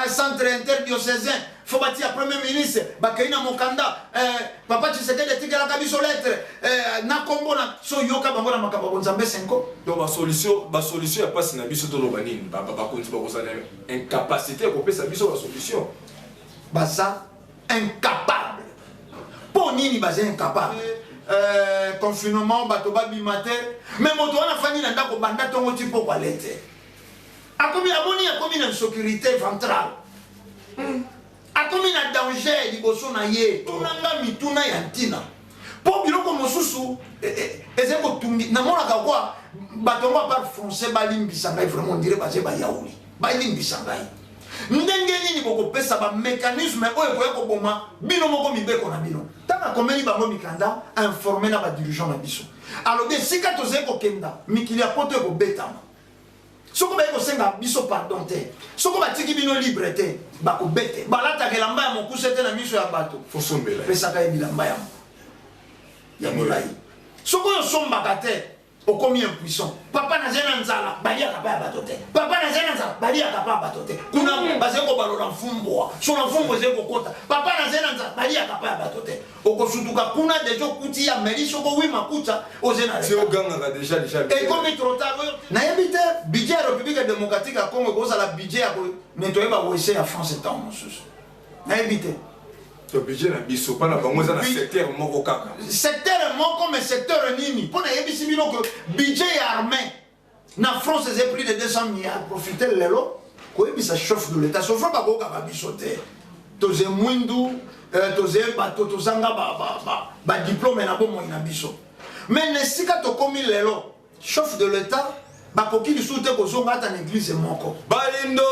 Centre interdiocésain fo batia premier ministre, bakei na mokanda, papa Tshisekedi atikelaka biso lettre na kombo na so. Yoka bango na makambo ya bonzambe senko. Donc basolution ya mpasi na biso, toloba nini? Bakonzi bakozala na incapacité ya kopesa biso basolution? Baza incapable. Mpo nini baza incapable? Confinement, bato babima te, mais moto wana afandi na ndako banda ntongo ti pokwa ale te. Akomi, amoni akomi na insécurité ventrale, akomi na danger liboso na ye. Tunanga mituna ya ntina, mpo biloko mosusu ezali kotungi. Namonaka kwa bato yango, à part français, balimbisa ngai vraiment, on dirait baze bayauli. Balimbisa ngai, ndenge nini bokopesa bamécanisme oyo ekoya koboma bino moko mibeko na bino? Ntango akomeli bango mikanda, informe na badirigeant na biso, alobi esika tozali kokenda, mikili ya poto ekobetama soko baye kosenga biso pardon te. Soko batiki bino libre te, bakobete. Balataka elamba ya mokuse te na miso ya bato. Fosombela. Pesaka ye bilamba ya molai. Soki oyo osombaka te, okomi impuissant. Papa, nazali na nzala, baliaka pa ya bato te. Papa, nazali na nzala, baliaka pa ya bato te. Kuna bazali kobalola mfumbwa, so na mfumbwa ezali kokota. Papa, nazali na nzala, baliaka pa ya bato te. Okosutuka kuna déjà, okuti ya meli soko wima kuta oze na ti ogangaka déjà déjà. Ekomi trop tard. Oyo nayebi te, budget ya République démocratique ya Congo ekozala budget ya nettoyer bawese ya France ntango mosusu, nayebi te. To budget na biso mpa na bango eza na secteur moko kaka. Secteur moko, mais secteur nini? Mpo nayebisi bino ke budget ya armée na France eza plus de 200 milliards. Profite lelo koyebisa chef de l'État, sofra bakokaka biso te. Toze mwindu, toze bato tozanga badiplôme na bomoi na biso, mais na esika tokomi lelo, chef de l'État bakoki lisusu te kozonga ata na église moko. Bayindo,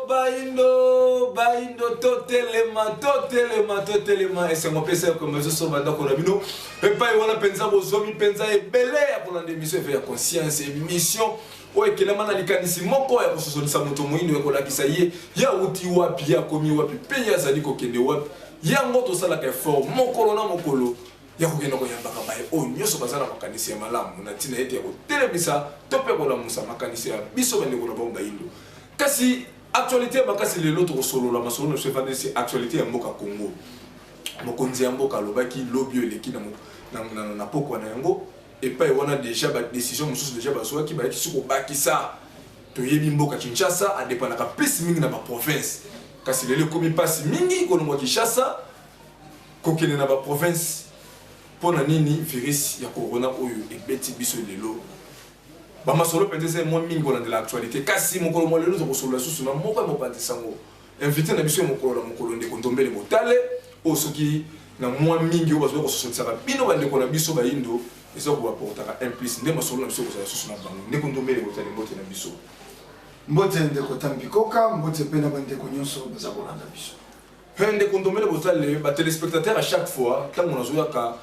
bayindo, bayindo, totelema, totelema, totelema! Esengo mpesa yakomba ezoso bandako na bino epai wana mpenza. Bozwami mpenza ebele ya kolanda émission Éveil ya conscience, émission oyo ekelama na likanisi moko ya kososolisa moto moyindo, ya kolakisa ye ye awuti wapi, ye akomi wapi mpe ye azali kokende wapi. Yango tosalaka effort mokolo na mokolo ya kokenda koyambaka baye oyo nyonso baza na makanisi ya malamu na ntina ete ya kotelemisa to mpe kolamusa makanisi ya biso bandeko na bango bayindo. Kasi actualité ya makasi lelo, tokosolola masolo na biso efandisi actualité ya mboka Congo. Mokonzi ya mboka alobaki lobi oyo eleki na pokwa na yango epai wana déjà badécision mosusu déjà bazwaki, bayaki soki kobakisa. Toyebi mboka Kinshasa adépendaka plus mingi na baprovince, kasi lelo ekomi mpasi mingi kolongwa Kinshasa kokende na baprovince. Mpo na nini? Virus ya corona oyo ebeti biso lelo. Bamasolo mpenza eza mwa mingi kolandela actualité, kasi mokolo mwa lelo tokosolola susu na moko ya mopanzi sango, invité na biso ya mokolo na mokolo, ndeko Ndombele Botale, oyo soki na mwa mingi oyo bazoya kososolisaka bino bandeko na biso bayindo, eza kobaportaka un plus. Nde masolo na biso kozala susu na bango. Ndeko Ndombele Botale, mbote na biso. Mbote ndeko Tambikoka, mbote mpe na bandeko nyonso baza kolanda biso. Ndeko Ndombele Botale, batéléspectateur, à chaque fois ntango nazoyaka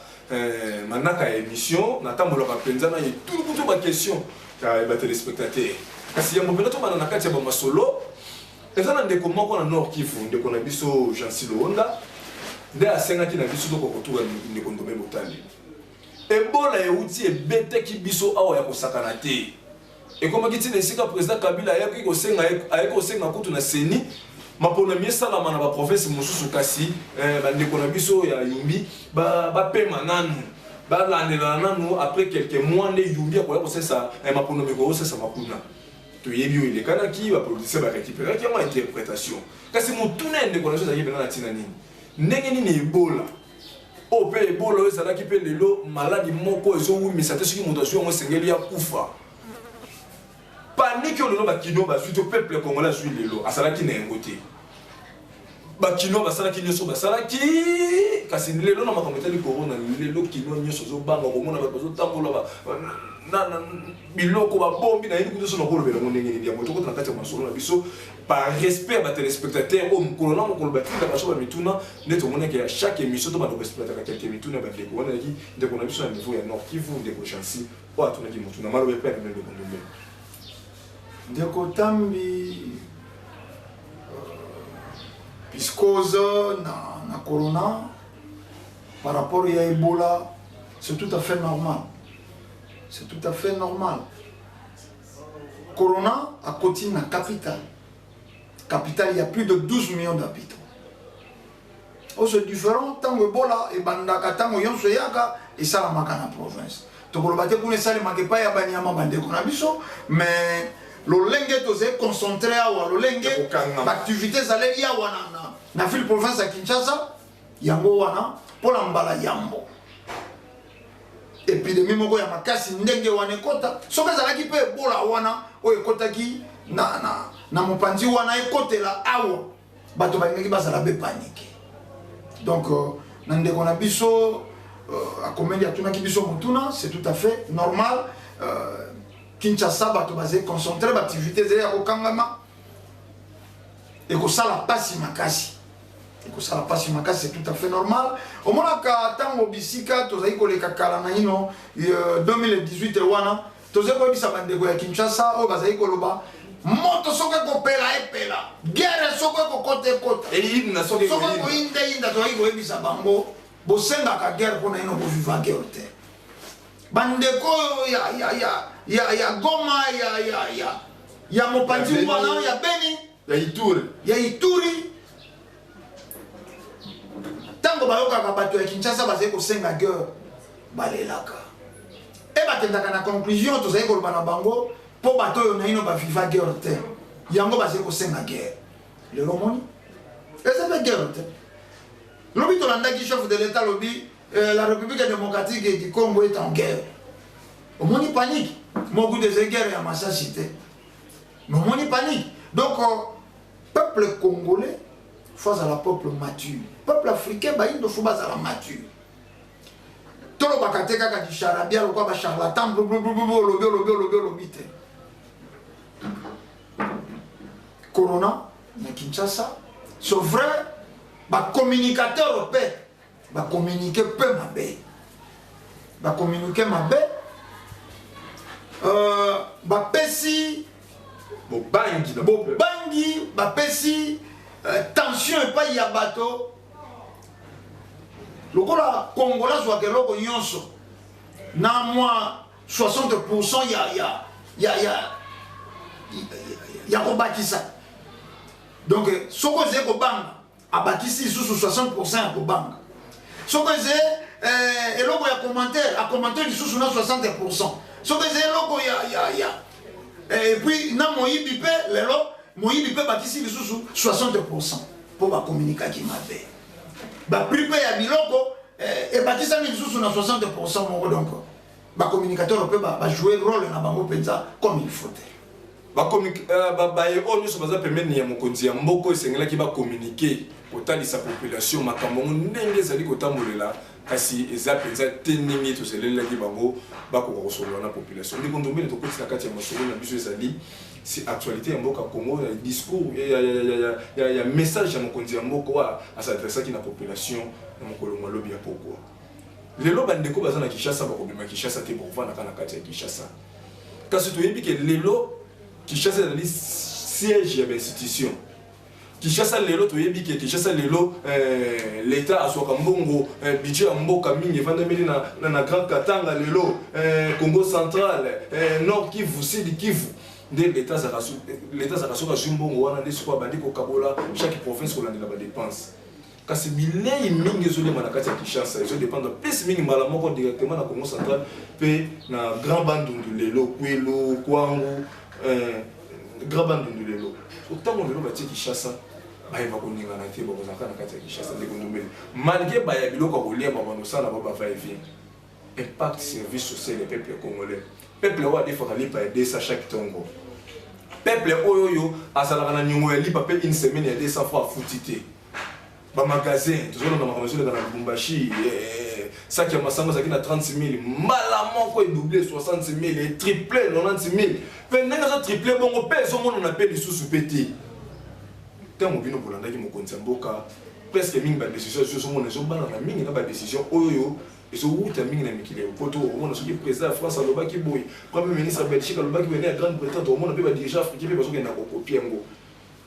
manaka ya émission, natambolaka mpenza na etulukutu baquestion ya batéléspectateur. Kasi yambo mpenza tobanda na kati ya bamasolo, eza na ndeko moko na Nord Kivu, ndeko na biso Jansi Loonda, nde asengaki na biso tokoka kotuka ndeko Ndombe Botale. Ebola euti ebetaki biso awa ya kosakana te, ekomaki ntina esika président Kabila ayaki kosenga, ayaki kosenga kutu na CENI maponami esalama na baprovince mosusu, kasi bandeko na biso ya Yumbi bapema nanu, balandelana nanu. Après quelques mois nde Yumbi akoya kosesa maponami, ekoya kosesama kuna. Toyebi oyo elekanaki, bapoliticien barécupéraki yango interprétation. Kasi motuna ya ndeko na biso ezalaki mpenza na ntina nini? Ndenge nini Ebola oyo, mpe Ebola oyo ezalaki mpe lelo maladi moko ezowumisa te, soki moto azwi yango esengeli ya kufa, panique oyo lelo bakino bazwi to peuple congolais azwi lelo, azalaki na yango te. Bakino basalaki nyonso basalaki, kasi lelo na makambo etali corona, lelo kino nyonso ozobanga komona bato bazotambola na biloko babombi. Nayebi kutu nyonso nakolobela yango ndenge nini. Yango tokota na kati ya masolo na biso par respect ya batéléspectateur oyo mokolo na mokolo batindaka biso bamituna. Nde tomonaki ya chaque émission tobanda koexploitaka quelques mituna ya bandeko wana. Yaki ndeko na biso na niveau ya Nord Kivu, ndeko Jansi, oyo atunaki motuna. Maloba epai na bino, ndeko Ndombe. Ndeko Tambi, psychose na corona par rapport ya Ebola, c'est tout à fait normal, c'est tout à fait normal. Corona akoti na capitale. Capitale ya plus de 12 millions d'habitants. Oyo c'est différent ntango Ebola ebandaka, ntango nyonso eyaka, esalamaka na province. Tokoloba te kuna esalemaka epai ya banyama, bandeko na biso, mais lolenge tozali concentré awa, lolenge baactivité ezaleli awa na ville province ya Kinshasa, yango wana mpona mbala yambo épidémie moko ya makasi ndenge wana ekota. Soki ezalaki mpe Ebola wana oyo ekotaki na mopanzi wana ekotela awa, bato balingaki bazala be panique. Donc na ndeko na biso akomeli, atunaki biso motuna, c'est tout à fait normal. Kinshasa, bato bazali concentré, baactivité ezali ya kokangama, ekosala mpasi makasi, ekosala mpasi makasi, c'est tout à fait normal. Omonaka ntango bisika tozali koleka kala na ino 2018 wana, tozali koyebisa bandeko ya Kinshasa oyo bazali koloba moto soki ekopela epela, guerre soki ekokota ekota, eyinda soki soki ekoyindayinda, tozali koyebisa bango: bosengaka guerre mpona ino boviva guerre te. Bandeko oyo ya Goma, ya mopanzi wana ya Beni, ya Ituri, ya Ituri, ntango bayokaka bato ya Kinshasa bazali kosenga guerre, balelaka e bakendaka na conclusion. Tozali koloba na bango mpo bato oyo naino baviva guerre te, yango bazali kosenga guerre. Lelo omoni eza mpe guerre te. Lobi tolandaki chef de l'État lobi la République démocratique du Congo est en guerre. Omoni panique moko te, ezali guerre ya masasi te, mais omoni panique. Donc peuple congolais faut azala peuple mature, peuple africain, bayindo faut bazala mature. Tolobaka te kaka du charabia lokwa bacharlatan, olobi, olobi, olobi, olobi te. Corona na Kinshasa, c'est vrai, bacommunicateur mpe bacommunique mpe mabe, bacommunique mabe, bapesi bobangi. Bobangi, bapesi tension epai ya bato. Lokola Kongola azwaka eloko nyonso na mwa 60 ya kobakisa, donc soki ozali kobanga, abakisi lisusu 60 ya kobanga. Soki ezali eloko ya commentaire, acommenter lisusu na 60. Soki ezali eloko ya et puis na moyibi mpe, lelo moyibi mpe bakisi lisusu 60 mpo bacommuniquaki mabe. Baprix mpe ya biloko ebakisami lisusu na 60 moko. Donc bacommunicateur mpe bajouer rôle na bango mpenza comme il faut te. Baye oyo nyonso baza pembeni ya mokonzi ya mboka, esengelaki bacommuniquer kotalisa population makambo yango ndenge ezali kotambolela, kasi eza mpenza te ndenge tozelelaki bango bakoka kosolola na population. Ndeko Ndombele, tokoti na kati ya masolo na biso. Ezali si actualité ya mboka Congo, ya discours ya message ya mokonzi ya mboka oyo as'adressaki na population na mokolo mwa lobi ya pokwa. Lelo bandeko baza na Kinshasa bakobima Kinshasa te, bakovandaka na kati ya Kinshasa, kasi toyebi ke lelo Kinshasa ezali siège ya bainstitution. Kinshasa lelo, toyebi ke Kinshasa lelo l'État azwaka mbongo, budget ya mboka mingi evandameli na Grand Katanga lelo, Congo Central, Nord Kivu, Sud Kivu. Nde l'État azalaka, soki azwi mbongo wana, nde sikoyo abandi kokabola chaque province kolandela badepense. Kasi bilei mingi ezolema na kati ya Kinshasa ezodépendre plus mingi mbala moko directement na Congo Central mpe na Grand Bandundu lelo, Kwilu, Kwangu, Grand Bandundu lelo. Ntango lelo batie Kinshasa, bayeba koningana te, bakozalaka na kati ya Kinshasa. Ndeko Ndombele, malgré baya biloko ya kolia, babanda kosala bao bava et vient, impact service social ya peuple congolais, peuple oyo adefaka lipa ya 200 chaque ntongo, peuple oyo oyo azalaka na niongo ya lipa mpe une semaine ya 200 francs afuti te, bamagasin tozolanda makambo ezoleka na Lubumbashi, saki ya masango ezalaki na 30 000, mbala moko edouble 60 000, etriple 90 000. Mpe ndenge ezotriple bongo mpe ezomonana mpe lisusu mpe te. Ntango bino bolandaki mokonzi ya mboka, presque mingi badécision ezomona ezobanana mingi na badécision oyo ezowuta mingi na mikili ya poto. Omona soki président ya France alobaki boye, premier ministre ya Belgique alobaki boye, ya Grande Bretagne, tokomona mpe badirigeant africain mpe bazokenda kocopier yango.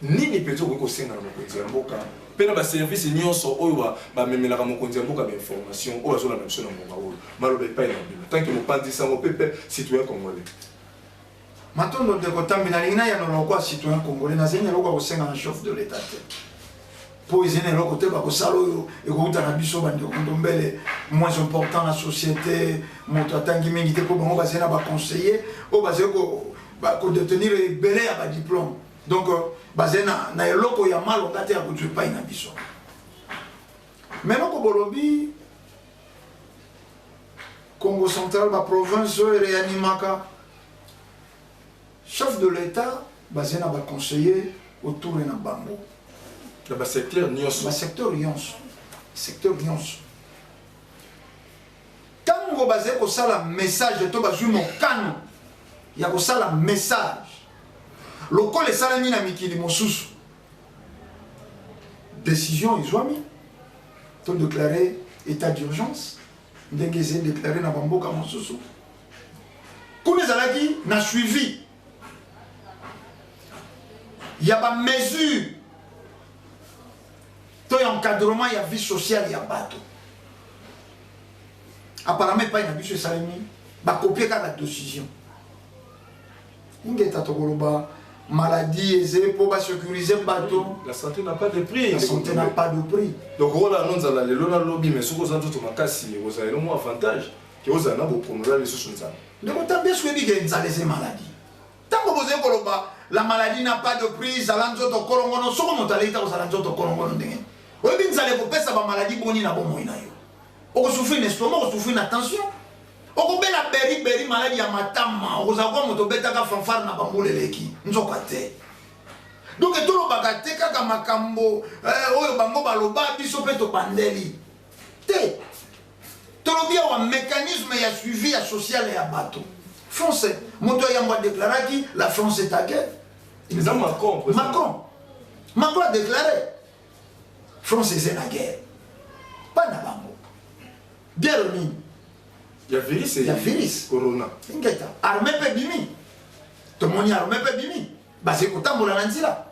Nini mpenza okoki kosenga na mokonzi ya mboka mpe na baservice nyonso oyo bamemelaka mokonzi ya mboka bainformation, oyo bazolanda biso na ngonga oyo? Maloba epai na bino tant que mopanzi sango mpe citoyen congolais. Matondo ndeko Tambi, nalingi nayanola lokola citoyen congolais, nazali na eloko ya kosenga na chef de l'Etat te, mpo ezali na eloko te bakosala oyo ekouta na biso bandeko ndombele moins important na société, moto atangi mingi te, mpo bango bazali na baconseiller oyo bazali kodetenir ebele ya badiplome, donc bazali na eloko ya malonga te ya kozwa epai na biso. Mais eloko bolobi, Congo central, baprovince oyo ereanimaka, chef de l'État bazali na baconseiller autour na bango. Na basecteur nyonso. Basecteur nyonso, secteur nyonso. Ntango bazali kosala message to bazwi mokano ya kosala message lokola esalami na mikili mosusu, décision ezwami to déclarer état d'urgence ndenge ezali déclaré na bamboka mosusu. Kuna ezalaki na suivi ya bamesure to ya encadrement ya vie sociale ya bato. Apparemment epai na biso esalemi bakopie kaka décision. Ingeta, tokoloba maladie ezali mpo basécuriser bato. La santé n'a pas de prix. La santé n'a pas de prix. Donc ola no nzala lelo nalobi, mais soki oza nzoto makasi, ekozala elo mwa avantage ke ozala na bokono lisusu nzala. Ndeko Tambi, eske oyebi ke nzala eza maladie? Ntango bozali koloba la maladie n'a pas de prix, zala nzoto kolongono, soko moto alei ta kozala nzoto kolongono ndenge oyebi nzala ekopesa bamaladie boni na bomoi na yo? Okosouffrir na estomac, okosouffrir na tension, okobela beriberi, maladi ya matama, okozala kwa moto obetaka fanfare na bambula eleki nzoka te. Donc tolobaka te kaka makambo oyo bango baloba, biso mpe tobandeli te. Tolobi awa mécanisme ya suivi ya sociale ya bato. France, moto ya yambo adéclaraki la France est à guerre. Eza Macron. Macron, Macron a déclaré France eza na guerre mpa na bango. Guerre nini? Ya virus. Ya virus. Corona. Ingeta. Armée mpe bimi, tomoni armée mpe bimi, bazali kotambola na nzela.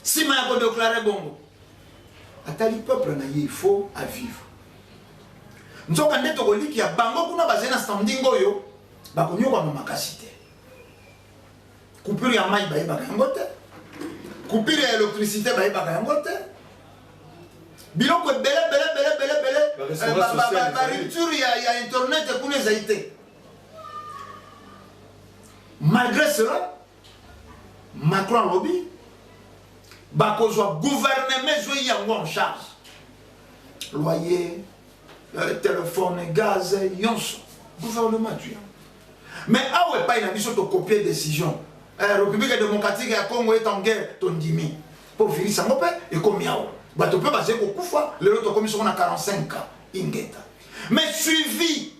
Nsima ya kodéclarer bongo, atali peuple na ye, il faut avivre. Nzoka nde tokolikia bango kuna bazali na standing oyo bakonyokwama makasi te. Coupure ya mai bayebaka yango te, coupure ya électricité bayebaka yango te, biloko ebele ebele ebele ebele ebele, barupture ya internet kuna ezali te. Malgré cela, Macron alobi bakozwa, gouvernement ezwi yango en charge, loyer, téléphone, gaz, nyonso gouvernement azwi yango. Mais awa epai na biso tokopie décision, République démocratique ya Congo est en guerre, tondimi mpo virus yango mpe ekomi awa, bato mpe bazali kokufa. Lelo tokomi soko na 45 cas. Ingeta. Mais suivi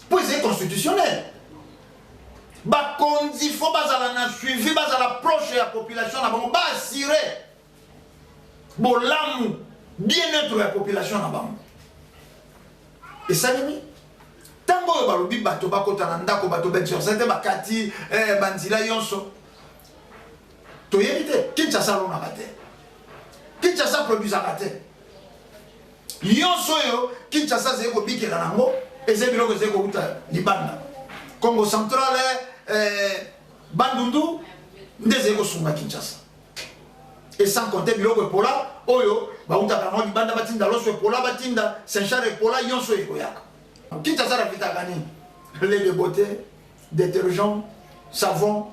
mpo ezali constitutionnel, bakonzi fo bazala na suivi, bazala proche ya population na bango, baassurer bolamu, bien-être ya population na bango. Esalemi ntango oyo balobi bato bakota na ndako, bato baexerce te, bakati banzela nyonso. Toyebi te, Kinshasa alonaka te, Kinshasa produisaka te. Nyonso oyo Kinshasa azali kobikela nango eza biloko ezali kouta libanda. Congo central, Bandundu nde ezali kosunga Kinshasa, et sans compter biloko epola oyo bautaka yango libanda, batinda loso epola, batinda Saint-Charles epola, nyonso oyo ekoyaka. Kinshasa ravitaka nini? Lait de beauté, détergent, savon.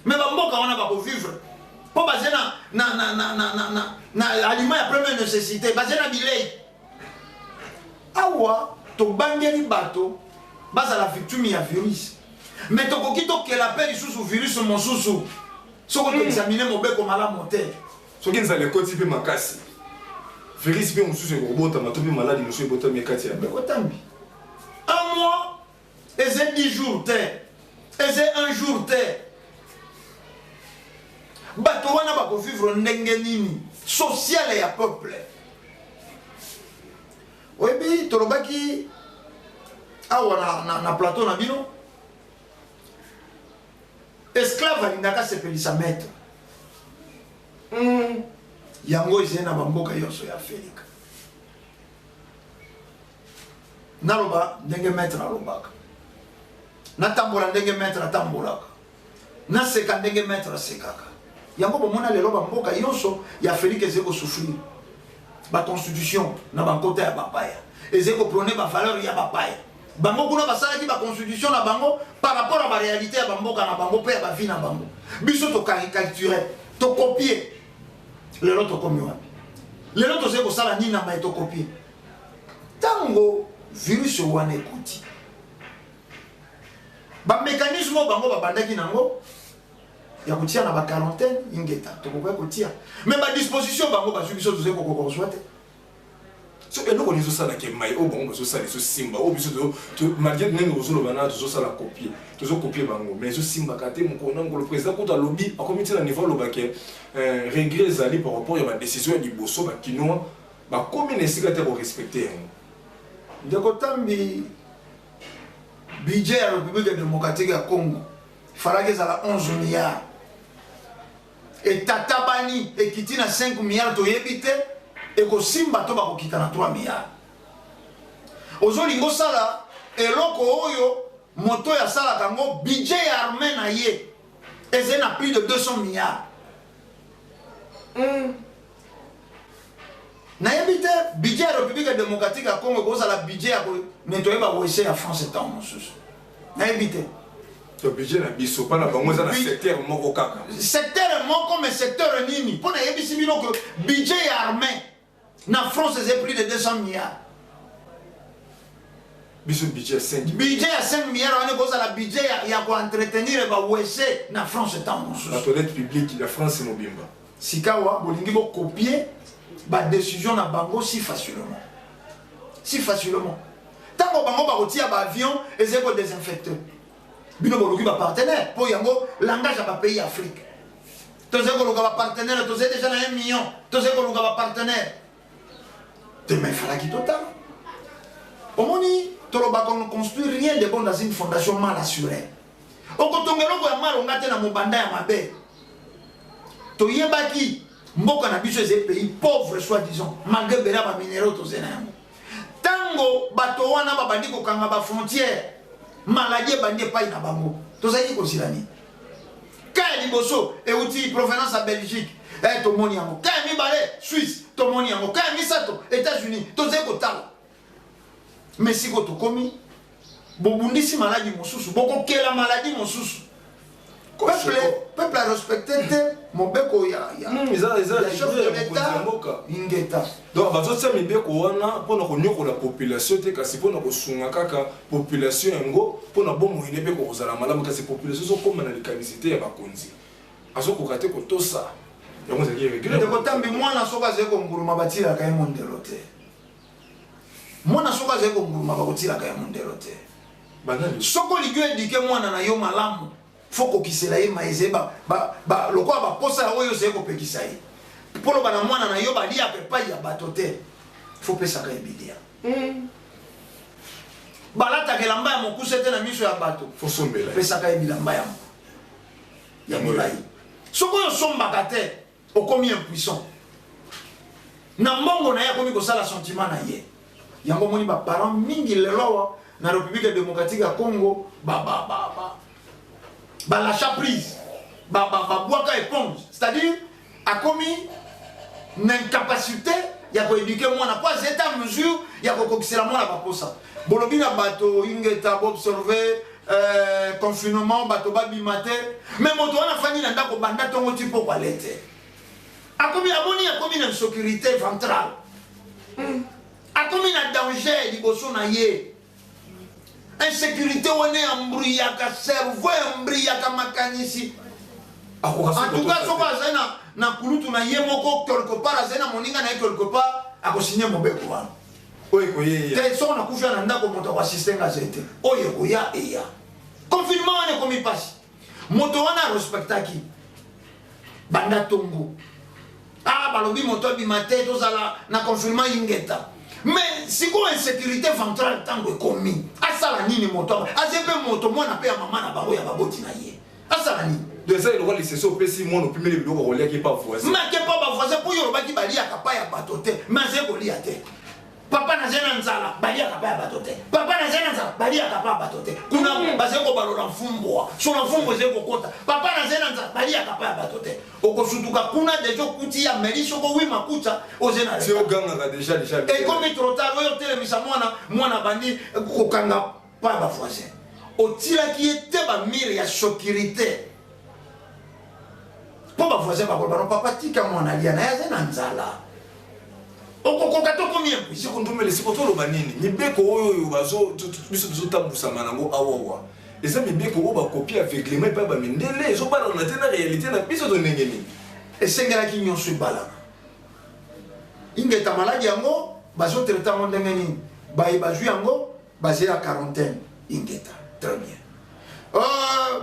Mais bamboka wana bakovivre mpo baze na aliment ya première nécessité, baze na bilei. Awa tobangeli bato bazala victime ya virus, mais tokoki tokela mpe lisusu virus mosusu soko toexaminer mobeko malamu te. Soki nzala ekoti mpe makasi, virus mpe mosusu ekobotama to mpe maladi mosusu ebotami kati ya Ndeko Tambi, un mois eza 10 jours te, eza un jour te. Bato wana bakovivre ndenge nini? Sociale ya peuple, oyebi, tolobaki awa na plateau na bino, esclave alingaka asepelisa maître. Yango ezali na bamboka nyonso ya Afrika. Naloba ndenge maître alobaka. Natambola ndenge maître atambolaka, naseka ndenge maître asekaka. Yango bomona lelo bamboka nyonso ya Afrique ezali kosouffrir, baconstitution na bankota ya bapaya ezali koprôner bavaleur ya bapaya. Bango kuna basalaki baconstitution na bango par rapport à baréalité ya bamboka na bango mpe ya bavie na bango. Biso tocaricature, tokopie. Lelo tokomi wapi? Lelo tozali kosala nini na maye tokopie? Ntango virus wana ekoti, bamécanisme oyo bango babandaki nango ya kotia na baquarantaine, ingeta, tokokoki kotia, mais badisposition bango bazwi, biso tozali kokoka kozwa te. So eloko nini ezosalaka mai oyo bango bazosala ezosimba, oyo biso, malgré ndenge ozoloba na tozosala copie, tozokopie bango, mais ezosimbaka te? Mokolo na mokolo, président kuta alobi, akomi ntina niveau alobake regret ezali par rapport ya badécision ya liboso. Bakinois bakomi na esika te korespecte yango. Ndeko Tambi, budget ya République démocratique ya Congo falaki ezala 11 milliards, etatabani, ekiti na 5 milliards. Toyebi te ekosimba to bakokita na 3 milliards. Ozolinga osala eloko oyo moto oyo asalaka yango, budget ya armée na ye ezali na plus de 200 milliards. Nayebi te budget ya République démocratique ya Congo ekozala budget ya me toyeba wc ya France ntango mosusu, nayebi te. To budget na biso mpa na bango eza na secteur moko kaka. Secteur moko, mais secteur nini? Mpo nayebisi bino ke budget ya armée na France eza plus de 200 milliards. Biso budget ya 5. Budget ya 5 milliards wana ekozala budget ya koentretenir bawc na France ntango mosusu. Batoilette publique ya France mobimba. Sikawa bolingi bokopie badécision na bango si facilement, si facilement. Ntango bango bakotia baavion ezali kodésinfecte, bino boluki bapartenaire. Mpo yango langage ya bapays ya Afrique, tozali koluka bapartenaire, tozali déjà na 1 million, tozali koluka bapartenaire te. Mais efalaki totala. Omoni, tolobaka: on ne construit rien de bon dans une fondation mal assurée. Okotonga eloko ya malonga te na mobanda ya mabe. Toyebaki mboka na biso eza pays pauvre, soi disant, malgré ebele ya baminéraux toze na yango. Ntango bato wana babandi kokanga bafrontière, maladie ebandi epai na bango, tozalaki kozila nini? Ka ya liboso euti provenance ya Belgique, tomoni yango. Ka ya mibale, Suisse, tomoni yango. Ka ya misato, États-Unis. Tozali kotala, mais sikoyo tokomi bobundisi maladie mosusu, bokokela maladie mosusu. Peuple arespecte te mobeko ya chef de l'État, ingeta. Donc bazotia mibeko wana mpona konyokola population te, kasi mpona kosunga kaka population yango, mpona bomoi ne mpe kokozala malamu. Kasi population ezokóma na likanisi te ya bakonzi, azokoka te kotosa yango, ezalaki regret. Ndeko Tambi, mwana soki azali konguluma, batilaka ye mondelo te. Mwana soki azali konguluma, bakotilaka ye mondelo te. Soki olingi oéduquer mwana na yo malamu, fo kokisela ye maeze lokola baposa ya oyo ozali kopekisa ye. Mpo loba na mwana na yo baliaka epai ya bato te, fo pesaka ye bilia. Balataka elamba ya mokuse te na miso ya bato, pesaka ye bilamba ya molai. Soki oyo osombaka te, okomi impuissant na mbongo na ye, akomi kosala sentiment na ye. Yango omoni baparent mingi lelo awa na République démocratique ya Congo balâcha prise, babwaka éponge, c'est-à-dire akomi na incapacité ya koéduquer mwana, po aza ete mesure ya kokokisela mwana baposa. Bolobi na bato, ingeta, boobserve confinement, bato babima te, mais moto wana afandi na ndako banda ntongo ti poko, ale te. Akomi, amoni, akomi na insécurité ventrale, akomi na danger liboso na ye. Insécurité wana embrouillaka cerveau, embrouillaka makanisi. En tout cas, soki azali na kulutu na ye moko quelque part, azali na moninga na ye quelque part, akosigne mobeko wana. Oyo ekoyeya. Te, soki nakufi na ndako, moto akoassiste nga azali te. Oyo ekoya eya. Confinement wana ekomi mpasi. Moto wana arespectaki banda tongo. Ah, balobi moto abima te, tozala na confinement, ingeta. Mais sikoyo insécurité ventrale ntango ekomi, asala nini? Moto aze mpe moto, mwana mpe ya mama na bango, ya baboti na ye, asala nini? Eza eloko lisese opesi mwana, opimeli biloko koliaki pa voisin. Make pa bavoisin, mpo oyo olobaki baliaka pa ya bato te, mais aze kolia te. Papa nazali na nzala, baliaka pa ya bato te. Papa nazali na nzala, baliaka pa ya bato te. Kuna bazali kobalola mfumbwa, so na mfumbwa ezali kokota. Papa nazali na nzala, baliaka pa ya bato te. Okosutuka kuna deja okuti ya meli soko wi makuta oze na ti ogangaka deja deja. Ekomi trop tard, oyo otelemisa mwana, mwana abandi kokanga pa ya bavoisin. Otilaki ye te bamire ya sécurité mpo bavoisin bakoloba no papa tika mwana alia na ye aza na nzala. Okokoka to komi impuissant. Siko ndombele, siko toloba nini? Mibeko oyo oyo bazo biso tozotambusama nango awawa eza mibeko oyo bakopi aveuglement epai bamindele, ezobalana te na réalité na biso to ndenge nini? Esengelaki nyonso ebalana. Ingeta maladi yango bazotraite yango ndenge nini? Baye bazwi yango bazela quarantaine. Ingeta, très bien.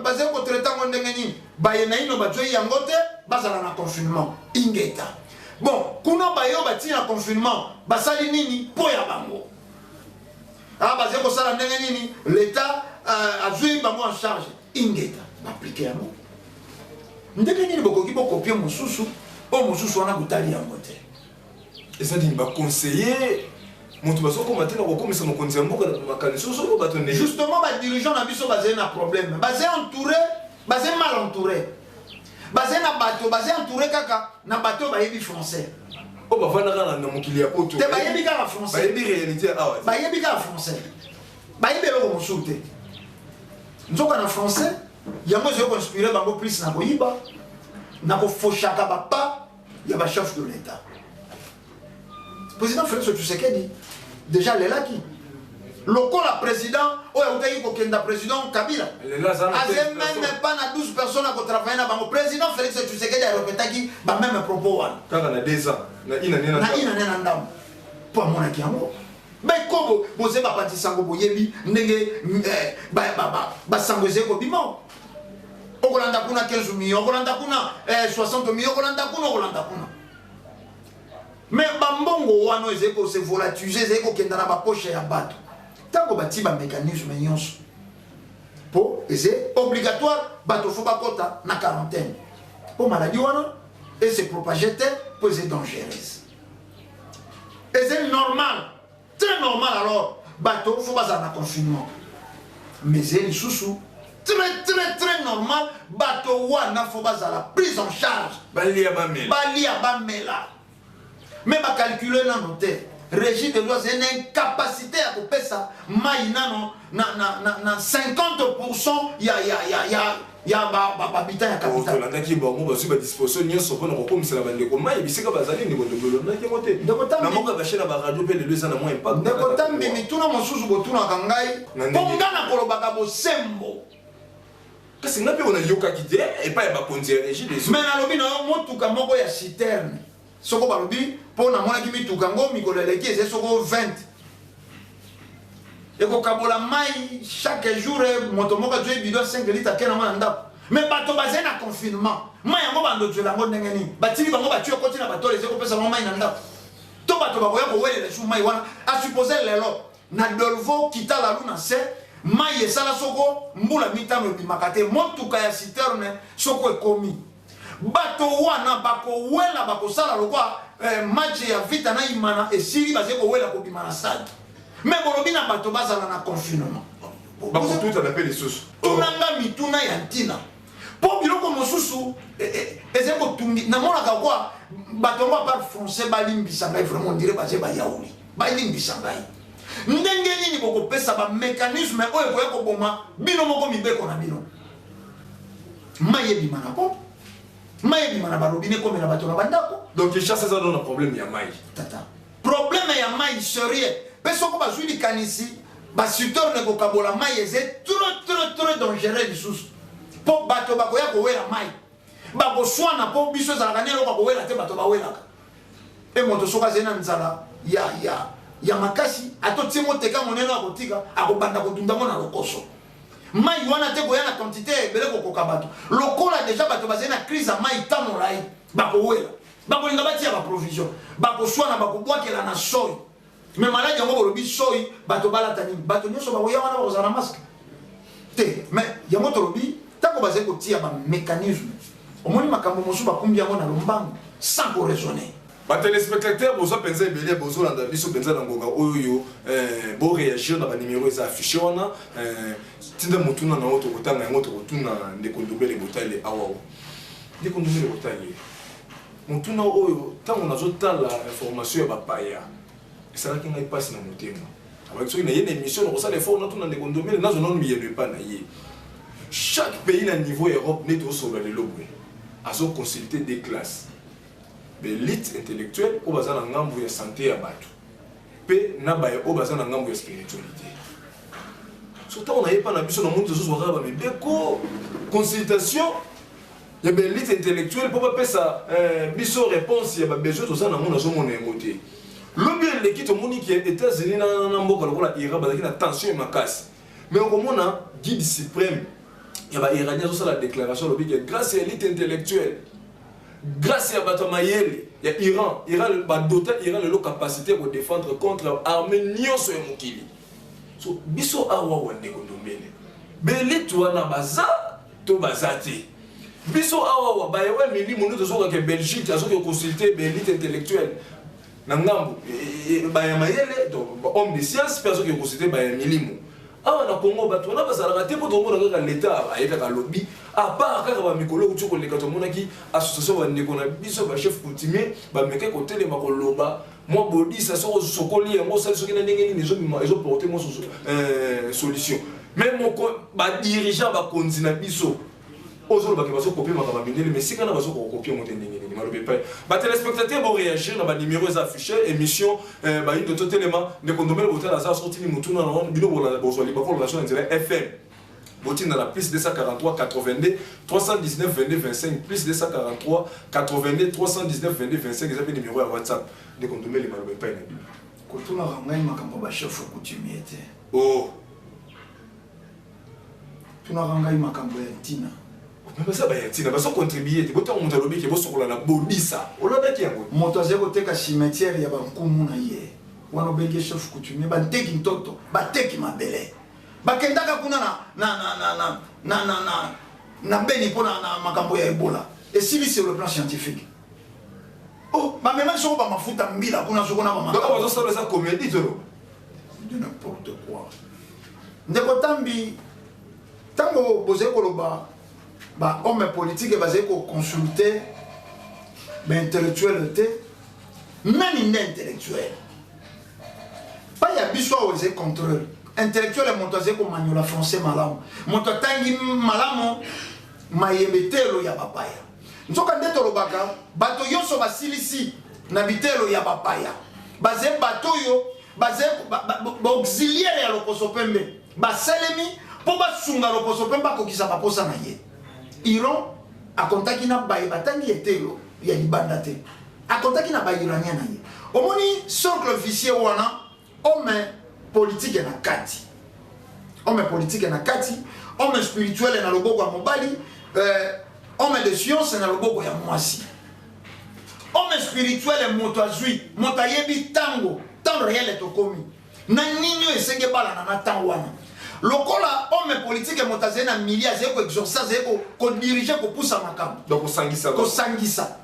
Bazali kotraite yango ndenge nini? Baye naino bazwi yango te bazala na confinement. Ingeta. Bon, kuna baye oyo batii na confinement basali nini mpo ya bango? Bazali kosala ndenge nini? L'État azwi bango en charge. Ingeta, baplike yango ndenge nini? Bokoki bokopie mosusu oyo mosusu wana botali yango te. Eza nini? Baconseiller moto bazokoma te na kokomisa mokonzi ya mboka na makanisi oyo bato ndenge Justement, badirigeant na biso bazali na problème, bazali entouré, bazali mal entouré, bazali na bato, bazali entouré kaka na bato oyo bayebi français. Oyo bavandaka na mokili ya poto. Te, bayebi kaka français. Bayebi réalité awa te. Bayebi kaka français, bayebi eloko mosusu te. Nzoka na français yango ezali koinspire bango plus na koyiba, na kofoshaka bapa ya bachef de l'État. Président Félix Tshisekedi déjà alelaki lokola président oyo autaki kokenda, président Kabila. Lelo aza na aze 13 même personnes. Pas na 12 personnes akotravaille na bango. Président Félix Tshisekedi arepetaki bameme propos wana. Kaka na 2 ans, na ina nena. Na ina ne na ndambo mpo amonaki yango. Bekobo boze bapanzi sango, boyebi ndenge basango ezali kobima. Okolanda kuna 15 millions, okolanda kuna 60 millions, okolanda kuna, okolanda kuna. Mais bambongo wana ezali kose volatiliser, ezali kokenda na bapoche ya bato. Ntango bati bamécanisme nyonso mpo eze obligatoire, bato fo bakɔta na quarantaine mpo maladie wana ese propage te, mpo eze dangereuse, eze normal, très normal. Alors bato fo bazala na confinement, mais eze lisusu très très très normal, bato wana fo bazala prise en charge. Balia, bamela. Balia, bamela. Mais bacalcule nano te. Régie des eaux eza na incapacité ya kopesa mai nano na 50 ya bahabitant ya capitale. Tolandaki bango bazwi badisposition nyonso mpona kokomisela bandeko mai bisika bazali. Ndeko Ndombele, olandaki yango te? Ndeko Tambi. Na moko ya bachaine ya baradio mpe lelo eza na mwa impact. Ndeko Tambi, mituna mosusu botunaka ngai Na mpo ndenge- nga na kolobaka bosembo. Kasi nga mpe onayokaki te epai ya bakonzi ya Régie des eaux. Mais nalobi na yo, motuka moko ya citerne, soko balobi, mpo namonaki mituka yango mikolo eleki, eza soko 20, ekokabola mai chaque jour. Moto moko azwi bidon 5 litre, ake nango na ndako. Mais bato bazali na confinement, mai yango bandozwela yango ndenge nini? Batili bango batio ekoti na batole, eza kopesa bango mai na ndako to bato bakoya kowelela esu mai wana? Asupose lelo na Delvaux, Kitalalu na se mai esala soko mbula 5 ebimaka te. Motuka ya citerne soko ekomi, bato wana bakowela, bakosala lokwa match ya Vita na Imana esili, bazali kowela kobima na stade. Mais bolobi na bato bazala na confinement. Bakotutana mpe lisusu. Tunanga mituna ya ntina, mpo biloko mosusu ezali kotungi. Namonaka kwa bato yango, apart français, balimbisa ngai vraiment, on dirait baze bayauli. Balimbisa ngai, ndenge nini bokopesa bamécanisme oyo ekoya koboma bino moko mibeko na bino? Mai ebima na pompe, mai ebima na barobine, ekomela bato na bandako. Donc Kinshasa eza na problème ya mai. Tata, problème ya mai sérieux. Mpe soko bazwi likanisi baciterne kokabola mai, eza trop trop trop dangereux lisusu, mpo bato bakoya kowela mai, bakoswana, mpo biso ezalaka nde eloko ya kowela te. Bato bawelaka e moto soki azali na nzala ya makasi, atotie moteka monene, akotika, akobanda kodunda ngo na lokoso. Mai wana te koya na quantité ya ebele kokoka bato. Lokola deja bato bazali na crise ya mai ta molai, bakowela, bakolinga batia baprovision, bakoswana, bakobwakela na soi. Mais maladi yango, bolobi soi, bato balata nini? Bato nyonso bakoya wana bakozala na masque te. Mais yango tolobi, ntango bazali kotia bamécanisme, omoni makambo mosusu bakumbi yango na lombango sans koraisonner. Ba telespectateurs boza penza ebele bozolanda biso penza na ngonga oyo eh, bo réagir na ba numéro eza affiché wana eh, tinda motuna na yo tokotanga yango tokotuna ndeko Ndombele Botale awa. Ndeko Ndombele Botale, motuna oyo ntango nazotala information ya bapaya esalaki ngai mpasi na motema. Abaki soki naye na émission nakosala effort natuna ndeko Ndombele nazwa nanu biyano epai na ye. Chaque pays na niveau ya Europe nde tozosolola lelo boye azoconsulte des classes baelite intellectuelle oyo baza na ngambo ya sante ya bato mpe na baye oyo baza na ngambo ya spiritualité. So ntango naye epai na biso namoni tozozwa kaka bamibeko consultation ya baelite intellectuelle mpo bapesa eh, biso réponse ya babesoin toza nango, nazomona yango te. Lobi eleki tomoni ke États-Unis na mboka lokola Iran bazalaki na tension ya makasi, mais okomona guide suprême ya bairanien azosala déclaration, alobi ke grâce ya élite intellectuelle, grâce ya bato ya mayele ya Iran, Iran badota Iran lelo capacité ya kodéfendre contre armée nyonso ya mokili. So biso awa wa ndeko Ndombele, baelite wana baza to baza te? Biso awa wa bayewa milimo nde tozokaka Belgique azoki consulter baelite intellectuelle na ngambo baya mayele, donc homme de science, mpe azoki consulter baya milimo. Awa na Congo bato wana bazalaka te, mpo tokomona kaka leta aye kaka alobi, à part kaka bamikolo ekuti koleka tomonaki association bandeko na biso bachef coutumier bameke kotelema koloba mwa bodisa, soki osokoli yango osali soki na ndenge nini ezobima ezoporte mwa solution. Mais moko badirigeant bakonzi na biso ozolobaki bazokopie makambo ya mindele, mais sika na bazokokopie yango te ndenge nini? Maloba epai batelespectateur, boréagir na banimero eza affiché. Émission Bayindo Totelema, ndeko Ndombele Botala aza sotini motuna na wana. Bino bozwa libaku relation na nzela FM, botinda na plus 243 82 319 22 25, plus 243 82 319 22 25, eza mpe nimero ya WhatsApp. Ndeko Ndombele, maloba epai na bino. Kotunaka ngai makambo ya bachef coutumier te. Oh. Tunaka ngai makambo ya ntina. Me baza baya ntina, bazocontribue te. Botango moto alobi ke bosokola na bodisa, olandaki yango? Moto azali koteka cimetière ya bankumu na ye wana, obengi chef coutumier? Banteki ntoto, bateki mabele, bakendaka kuna na Beni mpo na makambo ya Ebola esili. Sur le plan scientifique, oh, bamemaki soko bamafuta mbila kuna soko na donc bazosala eza comédie tolo. De n'importe quoi. Ndeko Tambi, ntango bozali koloba bahomme politique bazali koconsulte baintellectuel te, nani nde intellectuel? Pa ya biso awa ezali contraire. Intellectuel moto azali komanyola français malamu, moto atangi malamu mayebetelo ya bapaya. Nzoka nde tolobaka bato nyonso basilisi na bitelo ya bapaya bazali bato oyo bazali baauxiliaire ya loposo pembe, basalemi mpo basunga loposo pembe bakokisa baposa na ye. Iran akontaki na baye batangi etelo ya libanda te, akontaki na bairanien na ye. Omoni cercle vicieux wana, homme politique na kati, homme politique na kati, homme spirituel na loboko ya mobali, homme de science na loboko ya mwasi. Homme spirituel moto azwi, moto ayebi ntango, temps réel tokomi na nini oyo esengi ebalana na ntango wana. Lokola homme politique moto azali na milieu, azali koexorce, azali kodirige, kopusa makambo. Donc kosangisa. Kosangisa.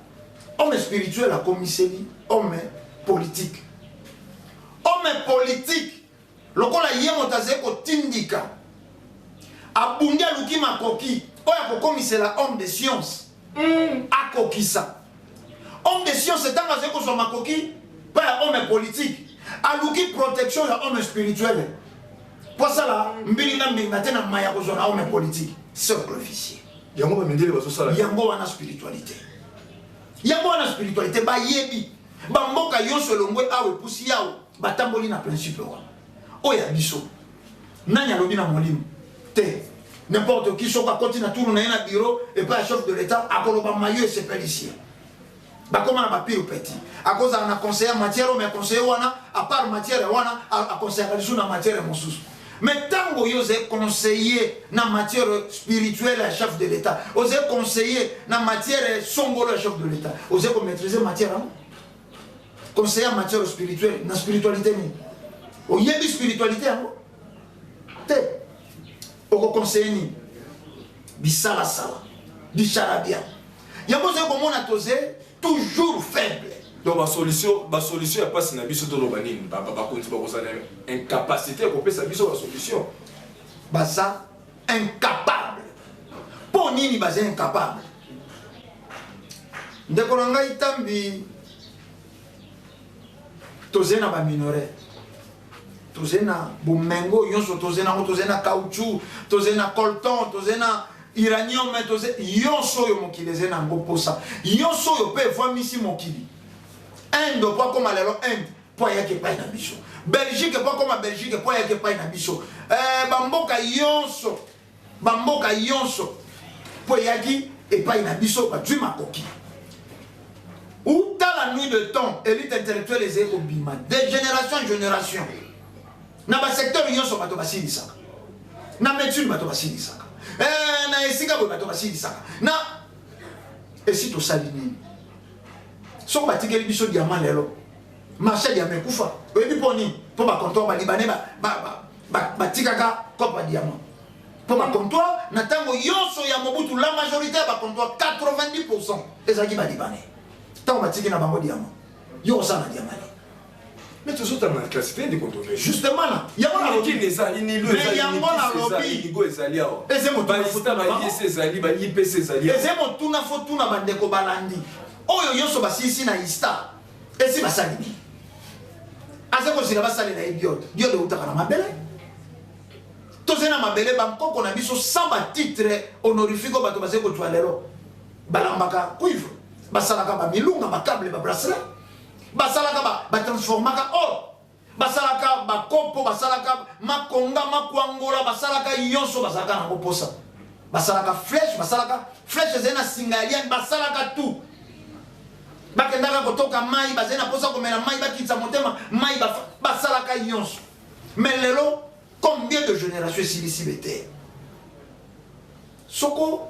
Homme spirituel akomiseli homme politique. Homme politique lokola ye moto azali kotindika, abundi, aluki makoki oyo akokomisela homme de science akokisa. Homme de science ntango azali kozwa makoki mpa ya homme politique, aluki protection ya homme spirituel mpo asala mbilinga mbilinga te na maya kozwa na homme politique. Cercle vicieux. Yango bamindele bazosala. Yango wana spiritualité, yango wana spiritualité. Bayebi bamboka nyonso elongwe awa epusi yawo, batamboli na principe wana. Oyo ya biso, nani alobi na molimo te? N'importe qui soki akoti na tunu na ye na bureau epai ya chef de l'État, akoloba mayo esepelisi ye. Bakóma na bapire petit, akozala na conseiller matière oyo, mais conseiller wana, à part matière wana, aconseillaka lisusu na matière mosusu. Mais ntango oyo ozali conseiller na matière spirituelle ya chef de l'État, ozali conseiller na matière songolo ya chef de l'État, ozali komaîtrise matière yango? Conseiller ya matière spirituelle na spiritualité nini? Oyebi spiritualité yango te, okoconseille nini? Bisalasala, bicharabia. Yango ozali komona toze toujours faible. Donc basolution, basolution ya mpasi na biso, toloba nini? Bakonzi bakozala na incapacité ya kopesa biso basolution. Baza incapable. Mpo nini baza incapable? Ndeko na ngai Tambi, tozali na baminerais, tozali na bomengo nyonso, tozali nango, tozali na caoutchouc, tozali na coltan, tozali na uranium, tozali nyonso oyo mokili ezali na yango mposa, nyonso oyo mpe evwamisi mokili. Inde mpo akóma lelo Inde, mpo ayaki epai na biso. Belgique mpo akóma Belgique, mpo ayaki epai na biso. Bamboka nyonso, bamboka nyonso mpo eyaki epai na biso, bazwi makoki. Uta la nuit de temps, élite intellectuelle ezali kobima de génération en génération na basecteur nyonso. Bato basilisaka na médecine, bato basilisaka na esika boye, bato basilisaka na esi. Tosali nini? Soki batikeli biso diamant lelo, marché diamant ekufa. Oyebi mpo nini? Mpo bacomptoir balibanais batikaka cope ya diamant, mpo bacomptoir na ntango nyonso ya Mobutu, la majorité ya bacomptoir, 90, ezalaki balibanais. Ntango batiki na bango diamant, yo kosala na diamant nini? Mais tozotanga na classe te, ndeko Ndombele. Justement, na yango nalobi. Kini eza Unilu. Mais eza yango nalobi. Inigo ezali awa. Eze moto baISTA, baIS ezali, baIPC ezali awa. Eze motuna fo tuna bandeko balandi oyo nyonso basilisi na ISTA, esi basali nini? Aza kozela basalela ye diode. Diode eutaka na mabele. Tozali na mabele, bankoko na biso, sans batitre honorifique oyo bato bazali kozwa lelo, balambaka cuivre, basalaka bamilunga, bacable, babracelet, basalaka, batransformaka or, basalaka bakopo, basalaka makonga, makwangola, basalaka nyonso bazalaka nango mposa, basalaka flèche, basalaka flèche ezali na singa ya liane, basalaka tout. Bakendaka kotoka mai, bazali na mposa komela mai, bakitisa motema mai, basalaka nyonso. Mais lelo, combien de génération esilisi bete? Soko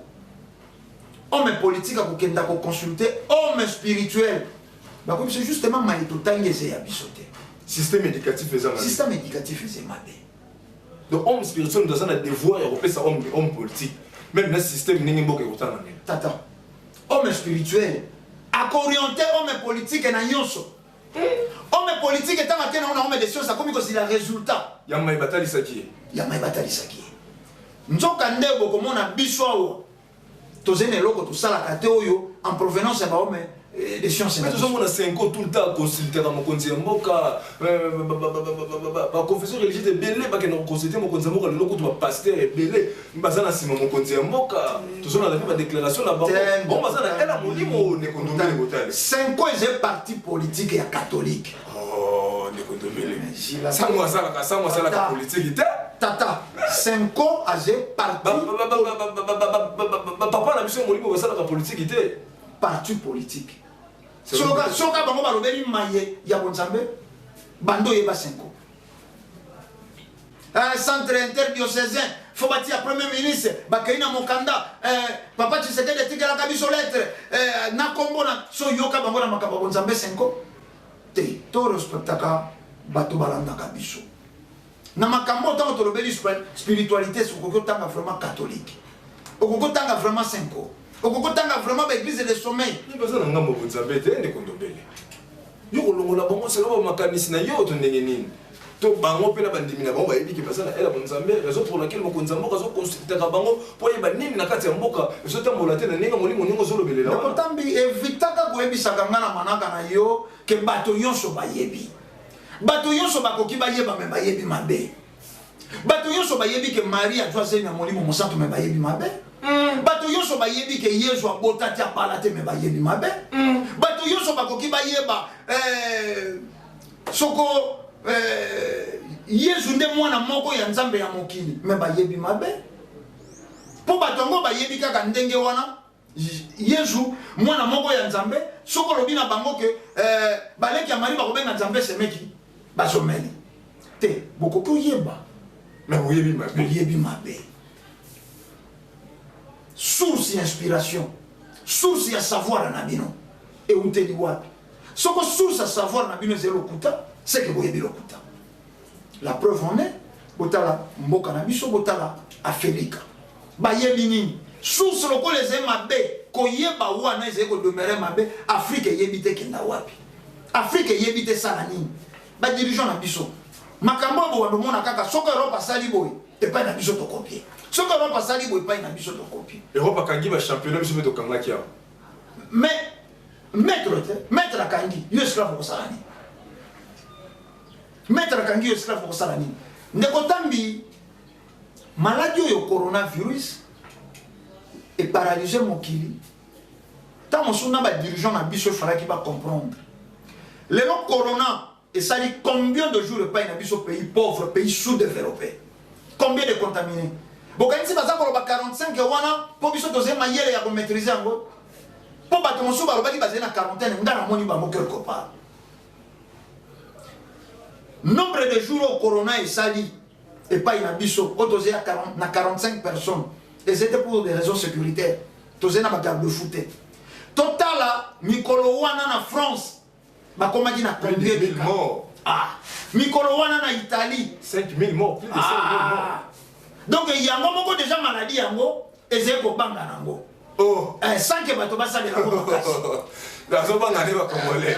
homme politique akokenda koconsulte homme spirituel, bakomi biso justement mai totangi eza ya biso te. Système éducatif eza mabe. Système éducatif eza mabe. Donc homme spirituel moto aza na devoir ya kopesa homme politique même na système ndenge mboka ekotanga ndenge. Tata, homme spirituel akooriente homme politique na nyonso. Homme politique, ntango ake nango na homme de science, akomi kozila résultat. Ya mai batalisaki ye. Ya mai batalisaki ye. Nzoka nde bokomona biso awa tozali na eloko tosalaka te oyo en provenance ya bahomme de science na mais biso. Tozomona Cenco tout le temps consultaka mokonzi ya mboka, baconfession religieuse ebele bakenda koconsulte mokonzi ya mboka. Lelo kutu bapasteur ebele baza na nsima mokonzi ya mboka, tozolanda mpe badéclaration na bango. Bango baza na ela molimo. Ndeko Ndombele, kotale. Cenco eza parti politique ya catholique. Oh, ndeko Ndombele. Gila. Sango asalaka, sango asalaka Tata. politike te. Tata, Cenco aza parti Bapapa na biso ya molimo basalaka politike te. Parti politique. Soka bango balobeli maye ya bonzambe, bando oyeba Cenco. Centre interdiocésain fo batia premier ministre, bakei na mokanda, papa Tshisekedi atikelaka biso lettre na kombo na so. Yoka bango na makambo ya bonzambe, Cenco te. To respectaka bato balandaka biso na makambo. Ntango tolobeli spiritualité, okoki otanga vraiment catholique, okoki otanga vraiment Cenco, okoki otanga vraiment baéglise de sommeil. Baza na ngambo bonzambe te. Ndeko Ndombele, yo kolongola bango selo bamakanisi na yo to ndenge nini? To bango mpe na bandimi na bango bayebi ke baza na ela bonzambe, raison pour laquelle mokonzi ya mboka azoconsultaka bango mpo oyeba nini na kati ya mboka ezotambola te na ndenge molimo ndenge ozolobelela wana. Nakotambi evitaka koyebisaka nga na manaka na yo ke bato nyonso bayebi, bato nyonso bakoki bayeba, me bayebi mabe. Bato nyonso bayebi ke Marie azwa zemi ya Molimo Mosantu, me bayebi mabe. Bato nyonso bayebi ke Yezu abota te, abala te, me bayebi mabe. Bato nyonso bakoki bayeba soko Yezu nde mwana moko ya Nzambe ya mokili, me bayebi mabe, mpo bato yango bayebi kaka ndenge wana, Yezu mwana moko ya Nzambe. Soki olobi na bango ke baleki ya Mari bakobenga Nzambe semeki, bazomeli te. Bokoki oyeba. Me boyebi mabe. Boyebi mabe. Source ya inspiration, source ya savoir na bino euteli wapi? Soko source ya savoir na bino ezali lokuta, seke boyebi lokuta. La preuve en est, botala mboka na biso, botala Afelika, bayebi nini? Source lokola ezali mabe, koyeba wana ezali kodemeurer mabe. Afrique eyebi te kenda wapi. Afrique eyebi te esala nini. Badirigeant na biso, makambo oyo bokanda omona kaka soki Europe asali boye, epai na biso tokopie. Soki Europe asali boye, epai na biso tokopie. Europe akangi bachampionnat, biso mpe tokangaki awa. Mais maître te, maître akangi yo, esclave okosala nini? Maître akangi yo, esclave okosala nini? Ndeko Tambi, maladie oyo coronavirus eparalyse mokili. Ntango mosusu na badirigeant na biso efalaki bacomprendre. Lelo corona esali combien de jours epai na biso, pays pauvre, pays sous-développé? Combien de contaminés? Bokanisi baza koloba 45 wana mpo biso tozali mayele ya komaîtrise yango? Mpo bato mosusu balobaki bazali na quarantaine, nga namoni bango quelque part. Nombre de jours oyo corona esali epai na biso, oyo tozali na 45 personnes, ezali te pour des raisons sécuritaires, tozali na bagarde fou te. Totala mikolo wana na France, bakomaki na combien de cas? Morts. Ah, mikolo wana na Italie. 5000 morts, plus de 5000 morts. Ah. Donc yango moko déjà maladie yango ezali kobanga nango. Oh. Sans que bato basalela yango makasi. Nazobanga nde bacongolais.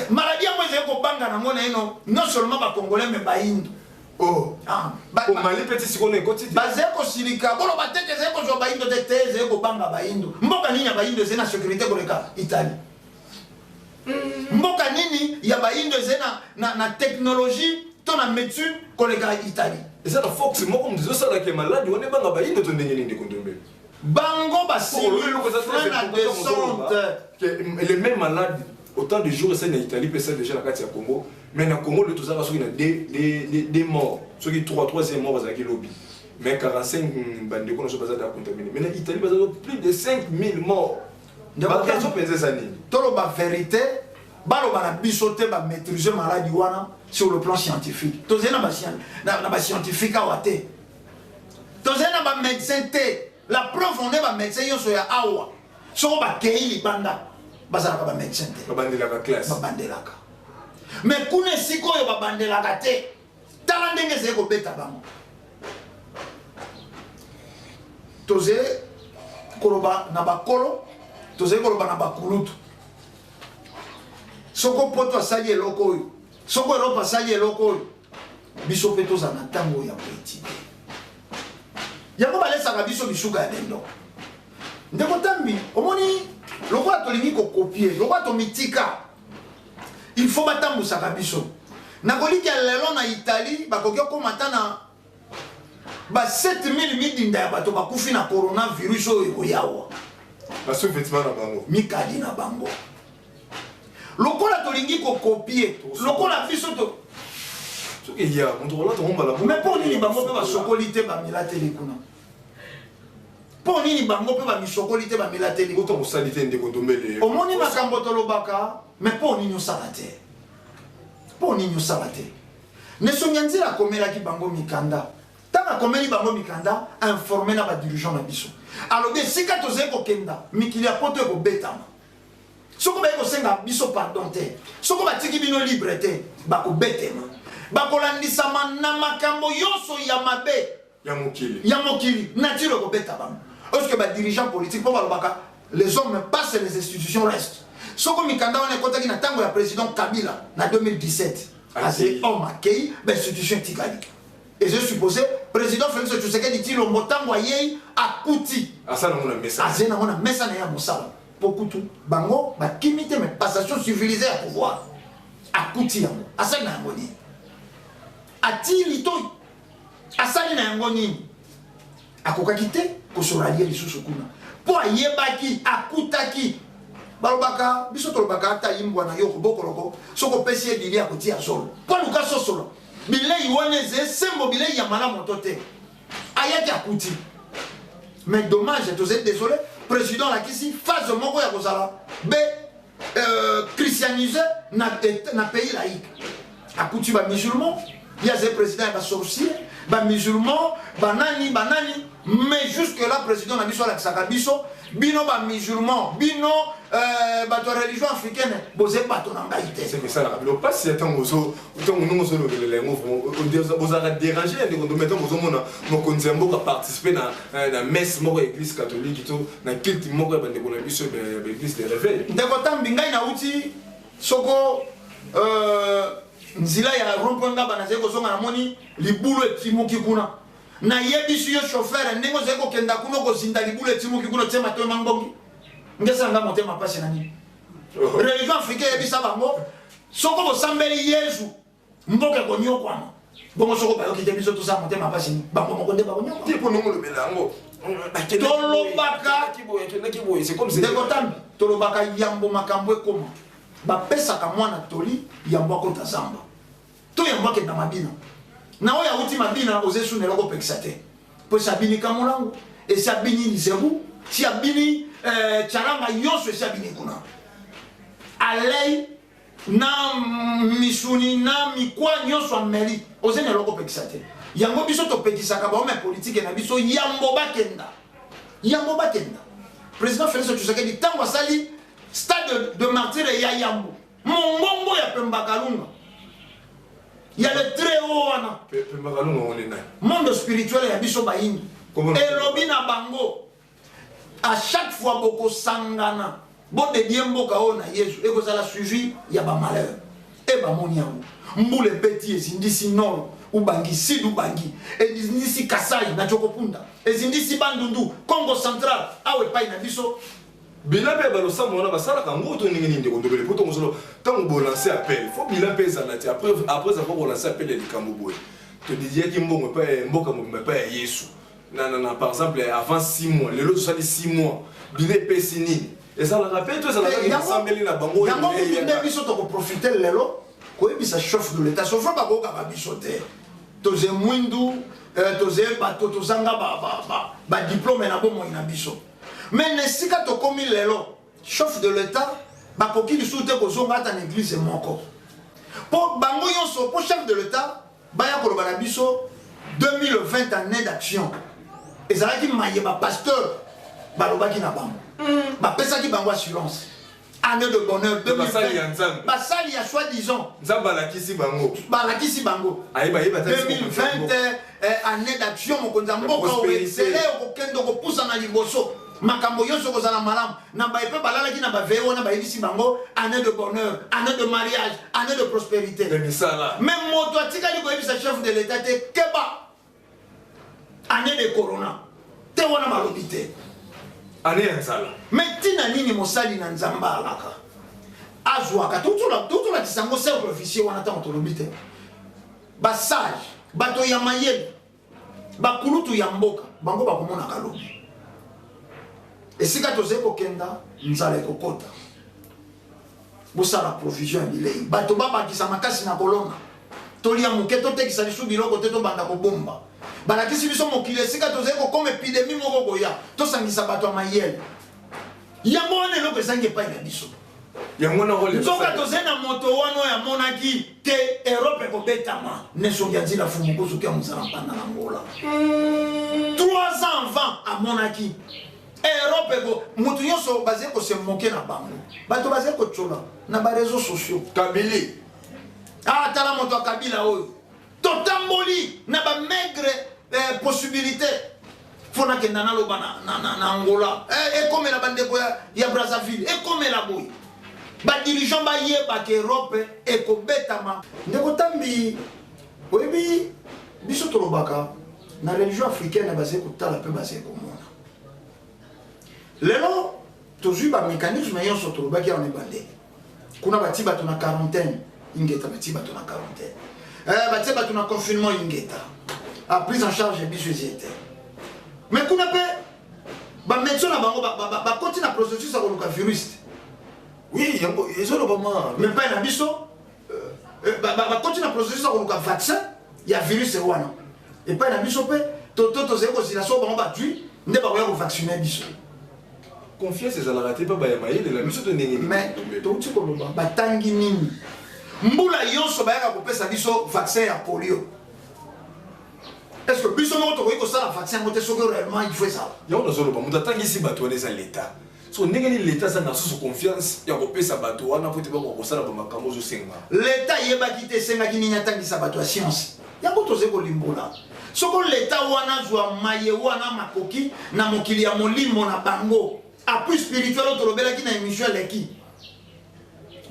Maladie yango ezali kobanga nango na ino, non seulement bacongolais mais bayindo. Oh. Ah, omali mpe ti sikoyo ekoti te. Bazali kosilika, boloba te ke ezali kozwa bayindo te. Te, ezali kobanga bayindo. Mboka nini ya bayindo ezali na sécurité koleka Italie? Mboka nini ya bayindo ezali na technologie to na médecine koleka Italie? Eza na fox moko moto ezosalaka maladie wana ebanga bayindo to ndenge nini, ndeko Ndombele? Bango basili frein na descente. Les mêmes malades, autant de jours esali na Italie mpe esali déjà na kati ya Congo. Mais na Congo nde tozalaka soki na deux morts, soki 3, troisième mort bazalaki lobi, mais 45 bandeko na so baza da contaminé. Mais na Italie baza plus de 5000 morts. Baraison mpenza eza nini? Toloba vérité, baloba na biso te bamaîtrise maladie wana sur le plan scientifique. Tozali na bascientifique awa te, tozali na bamédecin te. La preuve, on est bamédecin nyonso ya awa, soko bakei libanda bazalaka bamédecin te. Babandelaka classe. Babandelaka, mais kuna esika oyo babandelaka te, tala ndenge ezali kobeta bango. Tozali koloba na bakolo, tozali koloba na bakulutu. Soko poto asali eloko oyo, soko Europe asali eloko oyo, biso mpe tozala na ntango ya koétudier yango. Balesaka biso bisuka ya dendo. Ndeko Tambi, omoni lokola tolingi kocopier, lokola tomitika, il faut batambusaka biso. Nakoliki ya lelo na Italie bakoki okóma ata na ba 7000 midinda ya bato bakufi na coronavirus oyo ekoyawa. Basous-vêtement na bango. Mikadi na bango. Lokola tolingi kocopier, lokola biso to Soki ya moto kolata ngo mbala. Mais mpo nini bango mpe basokoli te, bamilateli kuna? Mpo nini bango mpe bamisokoli te, bamilateli? Ota kosali te, ndeko Ndombele. Omoni makambo tolobaka, mais mpo nini osala te? Mpo nini osala te? Nesongi ya nzela akomelaki bango mikanda. Ntango akomeli bango mikanda, informe na badirigeant na biso, alobi esika tozali kokenda, mikili ya poto ekobetama soko baye kosenga biso pardon te. Soko batiki bino libre te, bakobetema, bakolandisama na makambo nyonso ya mabe. Ya mokili. Ya mokili, nature ekobeta bango. Est-ce badirigeant politique, mpo balobaka les hommes passent, les institutions restent. Soko mikanda wana ekɔtaki na ntango ya président Kabila na 2017, aze homme akei, bainstitution etikali. Eza supposé président Félix Tshisekedi Tshilombo, ntango ayei, akuti asala yango na mesa. Aze nango na mesa na ye ya mosala, mpo kutu bango bakimi te, mais passation civilisée ya pouvoir. Akuti yango, asali na yango nini? Atii litoi, asali na yango nini? Akokaki te kosola ye lisusu kuna, mpo ayebaki, akutaki. Balobaka, biso tolobaka, ata yimbwa na yo kobokoloko, soki opesi ye bili, akotia zolo mpo aluka sosola bilei wana eza esembo, bilei ya malamu to te. Ayaki, akuti. Mais dommage, tozali désolé, président alakisi phase moko ya kozala be christianisé na pays laïque. Akuti bamusulman, ye azali président ya basorcier, bamusulman, banani banani. Mais jusque là, président na biso alakisaka biso: bino bamusulman, bino bato ya religion africaine, boze bato na ngai te. Seke esalaka bino mpasi ya ntango ntango ndongo ozolobelela yango, bozalaka déranger ya ndeko Ndombe ntango ozomona mokonzi ya mboka participe na messe moko ya église catholique to na culte moko ya bandeko na biso ya baéglise de réveil? Ndeko Tambi, ngai nauti. Soko nzela ya rond-point Ngaba, nazali kozonga, namoni libulu etimuki kuna. Nayebisi yo, chauffeur, ndenge ozali kokenda kuna, okozinda, libulu etimuki kuna, otie matoi mangbongi. Ngesala nga motema mpasi na nini? Religion africain eyebisa bango, soko bosambeli Yezu, mboka ekonyokwama. Bongo soko bayoki te, biso tosala motema mpasi, bango moko nde bakonyokwama. Te, mpo ndongo olobela yango. Tolobaka. Akendaki boye, c'est comme Ndeko Tambi, tolobaka yambo makambo ekoma. Bapesaka mwana toli yambo akota zamba to yambo akenda mabina. Na oyo awuti mabina, oza esu na eloko opekisa te, mpo esi abini Kamolango, esi abini Nzebu, si abini Charanga nyonso, esi abini kuna, alei na misuni na mikwa nyonso ameli, oza na eloko opekisa te. Yango biso topekisaka bahomme politique na biso yambo bakenda, yambo bakenda. Président Félix Tshisekedi, ntango asali Stade de Martyr ya yambo, mongongo ya Pemba Kalunga ya le très haut wana. Pemba Kalunga ngo nani? Monde spirituel ya biso bayingi elobi na bango: à chaque fois bokosangana, bodedie mboka oyo na Yesu, ekozala suivi ya bamalheur. E bamoni yango, mbula ebeti, ezindisi nord Ubangi, sud Ubangi, ezindisi Kasai na Jokopunda, ezindisi Bandundu, Congo Central, awa epai na biso. Bilan mpe ya balosambo wana basalaka yango to ndenge nini, ndeko Ndobele? Po ntongo solo, ntango bolancer appel, faut bilan mpe ezala ti après avoir kolancer appel ya likambo boye, todediaki mbongo epai ya mboka mobimba epai ya Yesu na par exemple avant 6 mois, lelo tosali 6 mois, bilan epesi nini? Ezalaka mpe to ezalaka esambeli na bango? Yango kutu nde biso tokoprofite lelo koyebisa chef de l'État, sauf bakokaka biso te, toze mwindu, toze bato tozanga badiplôme na bomoi na biso. Mais na esika tokomi lelo, chef de l'État bakoki lisusu te kozonga ata na église moko, mpo bango nyonso, mpo chef de l'État baya koloba na biso 2020 année d'action, ezalaki maye bapasteur balobaki na bango, bapesaki bango assurance année de bonheur. Basali ya Nzambe. Basali ya soi-disant. Nzambe alakisi bango. Balakisi bango. Ayeba yeba. 2020 année d'action, mokonzi ya mboka oexcele, okokende, okopusa na liboso, makambo nyonso kozala malamu. Na baye mpe balalaki na baveye wana, bayebisi bango année de bonheur, année de mariage, année de prospérité. Misala. Mais moto atikali koyebisa chef de l'État te: keba, année de corona te. Wana balobi te. Année ya nzala. Mais ntina nini mosali na Nzambe alaka azwaka? Totolakisa yango cercle officier wana. Ntango tolobi te, basage, bato ya mayele, bakulutu ya mboka, bango bakomonaka lobi esika tozali kokenda, nzala ekokota, bosala provision ya bilei, bato babakisa makasi na kolonga, tolia moke, totekisa lisu biloko te, tobanda kobomba. Balakisi biso mokili esika tozali kokoma, épidémie moko koya, tosangisa bato ya mayele. Yango wana eloko ezangi epai na biso. Yango wana role. Nzoka tozali na moto wana oyo amonaki te Europe ekobetama, nesongi ya nzila fumu kozuki ya mozala mpanda na Ngola. 3 ans avant amonaki Europe eko, moto nyonso bazali kose moquer na bango, bato bazali kotyola na baréseaux sociaux. Kabili. Ah, tala moto ya Kabila oyo. Totamboli na bamaigre possibilité, fo nakenda naloba na Angola, ekomela bandeko ya Brazzaville, ekomela boye, badirigeant bayebaka Europe ekobetama. Ndeko Tambi, oyebi biso tolobaka na religion africaine, bazali kotala mpe bazali komona. Lelo tozwi bamécanisme nyonso tolobaki awa na ebandeli kuna, batie bato na quarantaine, ingeta, batie bato na quarantaine, batie bato na confinement, ingeta. A prise en charge ya biso ezi te. Mais kuna mpe bamédecin na bango bakoti na processus ya koluka virus te. Oui, yango ezolobama. Mais mpai na biso bakoti na processus ya koluka vaccin ya virus wana. Epai na biso mpe tozali kozila so bango batui nde bakoya kovaccine biso. Confiance ezalaka te mpe baya mayele na biso to ndenge nini? Mais touti koloba, batangi nini? Mbula nyonso bayaka kopesa biso vaccin ya polio. Est ce que biso moko tokoki kosala vaccin yango te, soki réellement il faut ezala? Yango nazoloba, moto atangisi bato wana eza l'État. So ndenge nini l'État aza na susu confiance ya kopesa bato wana po te bakoka kosala bamakambo ozosenga? L'État ayebaki te esengaki nini atangisa bato ya science. Yango tozali kolimbola, soko l'État wana azwa maye wana makoki na mokili ya molimo na bango, appui spirituel oyo tolobelaki na émission eleki.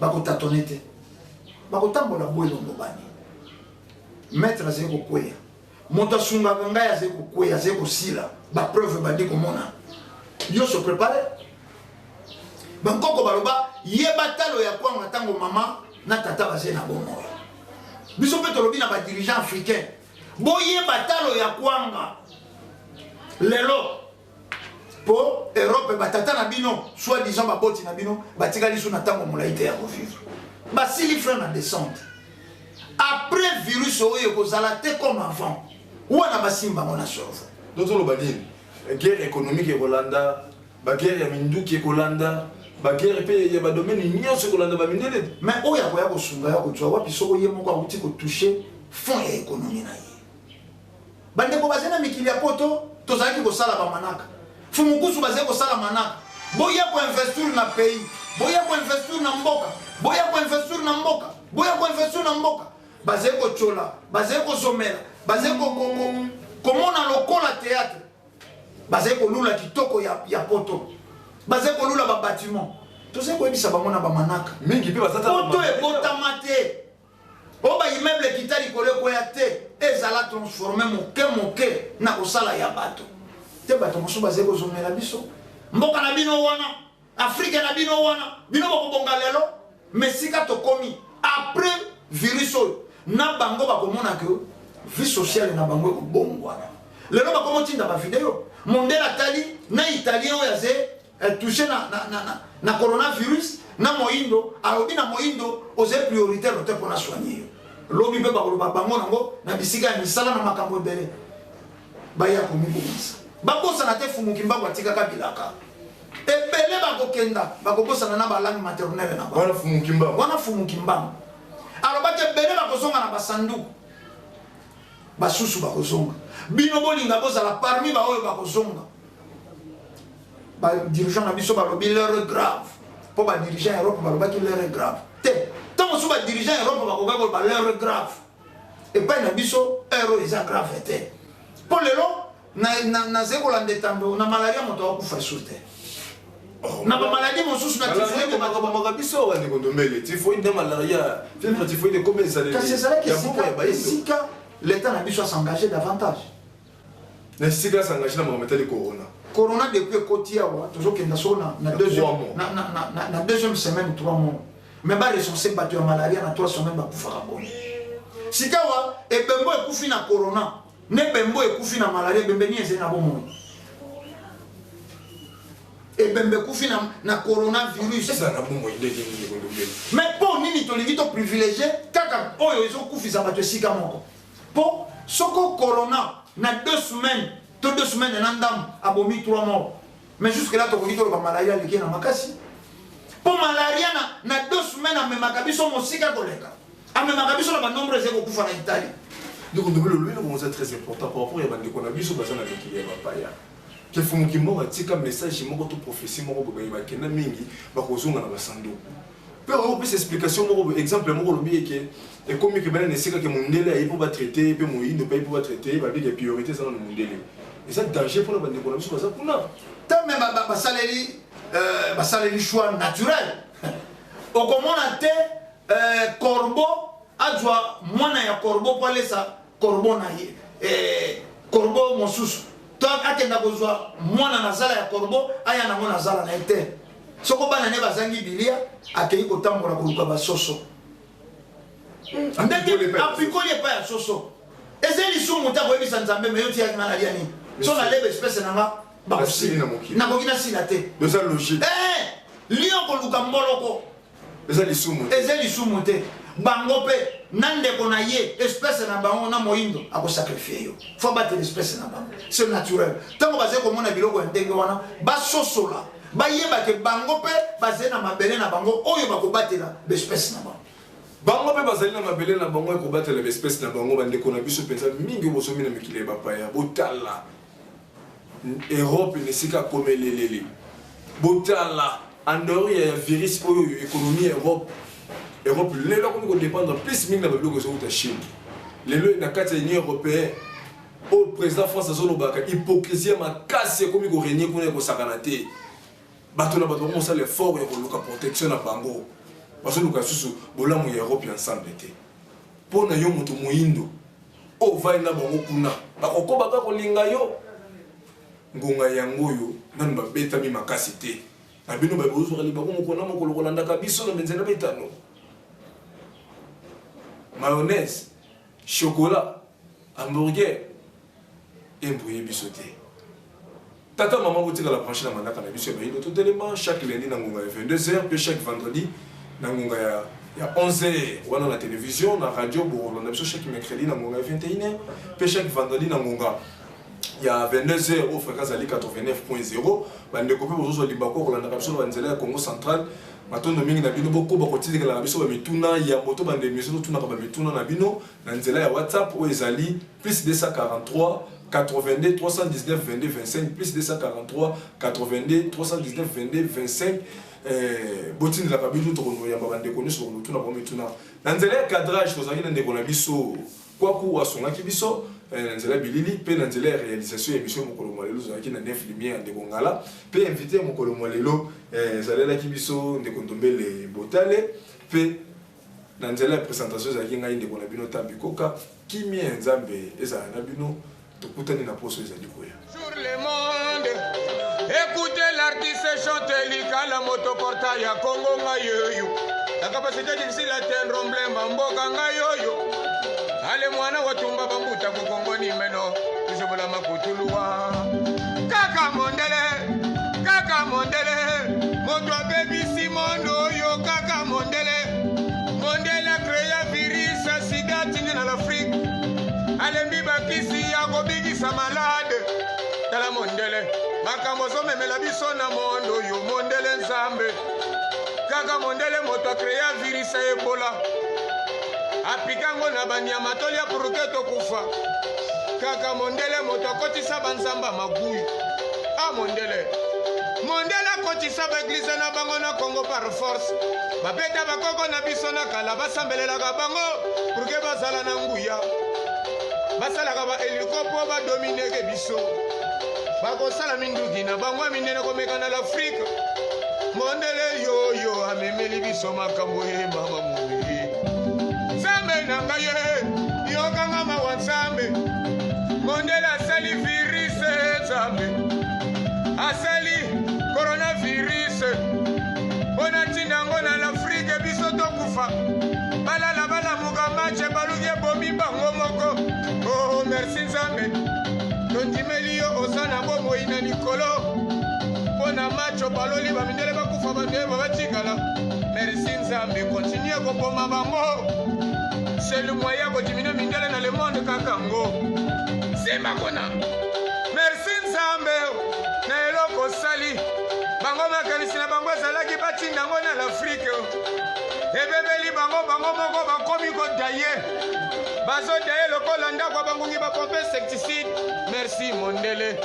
Bakotatone te, bakotambola bo elongobani. Maître azali kokweya, moto asungaka ngai azali kokweya, azali kosila, bapreuve ebandi komona. Yo se prépare. Bankoko baloba yeba talo ya kwanga ntango mama na tata bazali na bomoi. Biso mpe tolobi na badirigeant africain, boyeba talo ya kwanga lelo, mpo Europe batata na bino, soit disant baboti na bino, batikali su na ntango molai te ya kovivre, basili frein na descente. Après virus oyo ekozala te comme avant wana, basimba yango na cerveau. Donc toloba nini? Guerre économique ekolanda, baguerre ya minduki ekolanda, baguerre mpe ya badomaine nyonso ekolanda bamindele. Mais oyo akoya kosunga ya kozwa wapi soko ye moko awuti kotouche fond ya économie na ye? Bandeko bazali na mikili ya poto, tozalaki kosala bamanaka, fumukusu bazali kosala manaka: boya koinvestir na pays, boya koinvestir na mboka, boya koinvestir na mboka, boya koinvestir na mboka. Bazali kotyola, bazali kozomela, bazali komona lokola théâtre, bazali kolula kitoko ya poto, bazali kolula babatiment. Tozali koyebisa bango na bamanaka mingi mpe. Poto ebotama te oyo baimmeuble ekita likolo ekoya te, ezala transforme moke moke na kosala ya bato te. Bato mosusu bazali kozomela biso: mboka na bino wana, Afrike na bino wana, bino bokobonga lelo. Mais sika tokomi après virus oyo, na bango bakomona ke vie sociale na bango ekobongwana. Lelo bakomi otinda bavideo, mondele atali na italien oyo aze touché na coronavirus na moyindo, alobi na moyindo: oze prioritaire te mpona soigner yo. Lobi mpe bakoloba bango nango na bisika ya misala na makambo ebele. Baya komibongisa, babosana te Fumu Kimbangu atikaka bilaka ebele. Bakokenda, bakobosana na balangue maternelle na bango. Wana Fumu Kimbangu. Wana Fumu Kimbangu alobaki ebele bakozonga na basanduku, basusu bakozonga. Bino bolinga bozala parmi baoyo bakozonga. Badirigeant na biso balobi l'heure est grave, mpo badirigeant Europe balobaki l'heure est grave te. Ntango mosusu badirigeant Europe bakoka koloba l'heure est grave, epai na biso heure oyo eza grave te, mpo lelo nazali kolanda etando na malaria, moto akufa esu te na bamaladi mosusu na typhoïde. Bakamaka biso awa, ndeko Ndombele, typhoïde na malaria, fièvre typhoïde ekomi ezaleli. Kasi ezalaki esika l'état na biso asengage davantage. Na esika asengage na makambo etali corona. Corona depuis ekoti awa, tozokenda soko na deuxième semaine, 3 mois, mais barecense bato ya malaria na 3 semaines bakufaka boni? Sikawa ebembo ekufi na corona ne ebembo ekufi na malaria, ebembe nini ezali na bomoi? Ebembe ekufi na coronavirus. Eza na bomoi ndenge nini, ndeko Ndombele? Mais mpo nini tolingi toprivilégie kaka oyo ezokufisa bato esika moko? Mpo soko corona na 2 semaines to 2 semaines na ndambo abomi 3 morts, mais jusque là tokoki toloba malaria aleki na makasi, mpo malaria na 2 semaines amemaka biso mosika koleka, amemaka biso na banombre ezali kokufa na Italie. Ndeko Ndombele, olobi eloko eza très important par rapport ya bandeko na biso baza na mikili ya bapaya, ke Fumu Kimbangu atika message moko to prophétie moko boye: bakenda mingi bakozonga na basanduku. Mpe okopesa explication moko boye, exemple moko, olobi eke ekomi ke bana na esika ke mondele aye mpo batraite, mpe moyindo mpe aye mpo batraite, balobi ke priorité eza nano mondele. Eza danger mpona bandeko na biso baza kuna. Te, me basaleli choix naturel. Okomona te corbeau azwa mwana ya corbeau mpo alesa corbeau na ye, corbeau mosusu, to akenda kozwa mwana na zala ya corbeau, aya nango na zala na ye te. Soko bana ne bazangi bilia, akei kotambola koluka basoso. Ndenge apikoli epai ya soso, eza lisumu te. Akoyebisa Nzambe: me yo tiaki nga nalia nini? So naleba espèce na nga, Basili na mokili. Nakoki nasila te. Eza logique. Lion koluka mboloko. Eza lisumu te. Eza lisumu te. Bango mpe na ndeko na ye, espèce na bango na moyindo, akosacrifie yo, fo abatela espèce na bango, c'est naturel. Ntango bazali komona biloko ya ndenge wana, basosola, bayeba ke bango mpe bazali na mabele na bango oyo bakobatela baespèce na bango. Bango mpe bazali na mabele na bango ya kobatela baespèce na bango. Bandeko na biso mpenza mingi oyo bosomi na mikili ya bapaya, botala Europe na esika akomelelele. Botala en dehors ya virus oyo, économie ya Europe lelo akomi kodépendre plus mingi na babiloko ezowuta Chine. Lelo na kati ya Union européenne oyo, président France azolobaka, hypocrisie ya makasi ekomi korégner kuna, ekosakana te. Bato na bato bakosala effort ya koluka protection na bango. Bazoluka lisusu bolamu ya Europe ya ensemble te. Mpo na yo moto moyindo oyo ovandi na bango kuna, bakokoba kaka kolinga yo. Ngonga yango oyo nanu babetami makasi te. Na bino baye bozwaka libaku mokolo na mokolo kolandaka biso na benzela betano. Mayonnaise, chocolat, hamburger embrouille biso te. Tata mama botikala branche na manaka na biso ya bayindo totelema chaque lundi na ngonga ya 22h pe chaque vendredi na ngonga ya ya 11h wana na television na radio bokolanda biso chaque mercredi na ngonga ya 21h pe chaque vendredi na ngonga ya 22h oyo fréquence ezali 89.0. Bandeko mpe bozozwa libaku ya kolandaka biso na banzela ya Congo Central, matondo mingi na bino. Bokoba kotindikelaka biso bamituna yambo to banda emission. Totunaka bamituna na bino na nzela ya WhatsApp oyo ezali plus 243 82 319 22 25, plus 243 82 319 22 25. Botindelaka bino, tokoyamba bandeko nyonso tokotuna bango mituna. Na nzela ya cadrage tozalaki na ndeko na biso Kwaku, asungaki biso na nzela ya bilili mpe na nzela ya réalisation ya émission. Mokolo mwa lelo tozalaki na nef lumière ya ndeko Ngala, mpe invité ya mokolo mwa lelo ezalelaki biso ndeko Ndombele Botale, mpe na nzela ya présentation ezalaki ngai ndeko na bino Tambi Koka. Kimia ya Nzambe ezala na bino. Tokutani na poso ezali koya. Sur le monde, écoutez l'artiste chante likala moto porta ya Congo ngai oyo. La capacité difficile à atteindre emblème mboka ngai oyo. Ale mwana watumba bambuta ku Congo ni meno tuzobola makutuluwa. Kaka mondele, kaka mondele, moto abebisi mondo oyo kaka mondele. Mondele créa virus ya sida tindi na l'Afrique. Alembi bakisi ya kobikisa malade. Tala mondele, makambo ozomemela biso na mondo oyo mondele Nzambe. Kaka mondele moto akrea virus ya Ebola. Apika yango na banyama tolia puruke tokufa. Kaka mondele moto akotisa banzamba maguyu. A mondele. Mondele akotisa baeglize na bango na Congo par force. Babeta bakoko na biso na kala basambelelaka bango puruke bazala na nguya. Basalaka ba eliko mpo badomineke biso. Bakosala minduki na bango ya minene komeka na l'Afrique. Mondele yoyo amemeli biso makambo ye mama moyi. Nzambe na ngai ye, yokanga mawa Nzambe. Mondele asali virus Nzambe. Asali coronavirus. Mpo na ntina yango na l'Afrique biso tokufa. Balala balamuka match baluki ebomi bango moko. Oh merci Nzambe. Tondimeli yo oza na bomoi na likolo. Mpo na match baloli bamindele bakufa bato yeba batikala. Merci Nzambe, continue koboma bango. C'est le moyen kodimine mindele na le monde kaka ngo. Simba kuna. Merci Nzambe na eloko osali. Bango makanisi na bango ezalaki batinda yango na l'Afrique. Ebebeli bango, bango moko bakomi kodaye. Bazodaye lokola ndako ya bangungi bapompe insecticide. Merci mondele.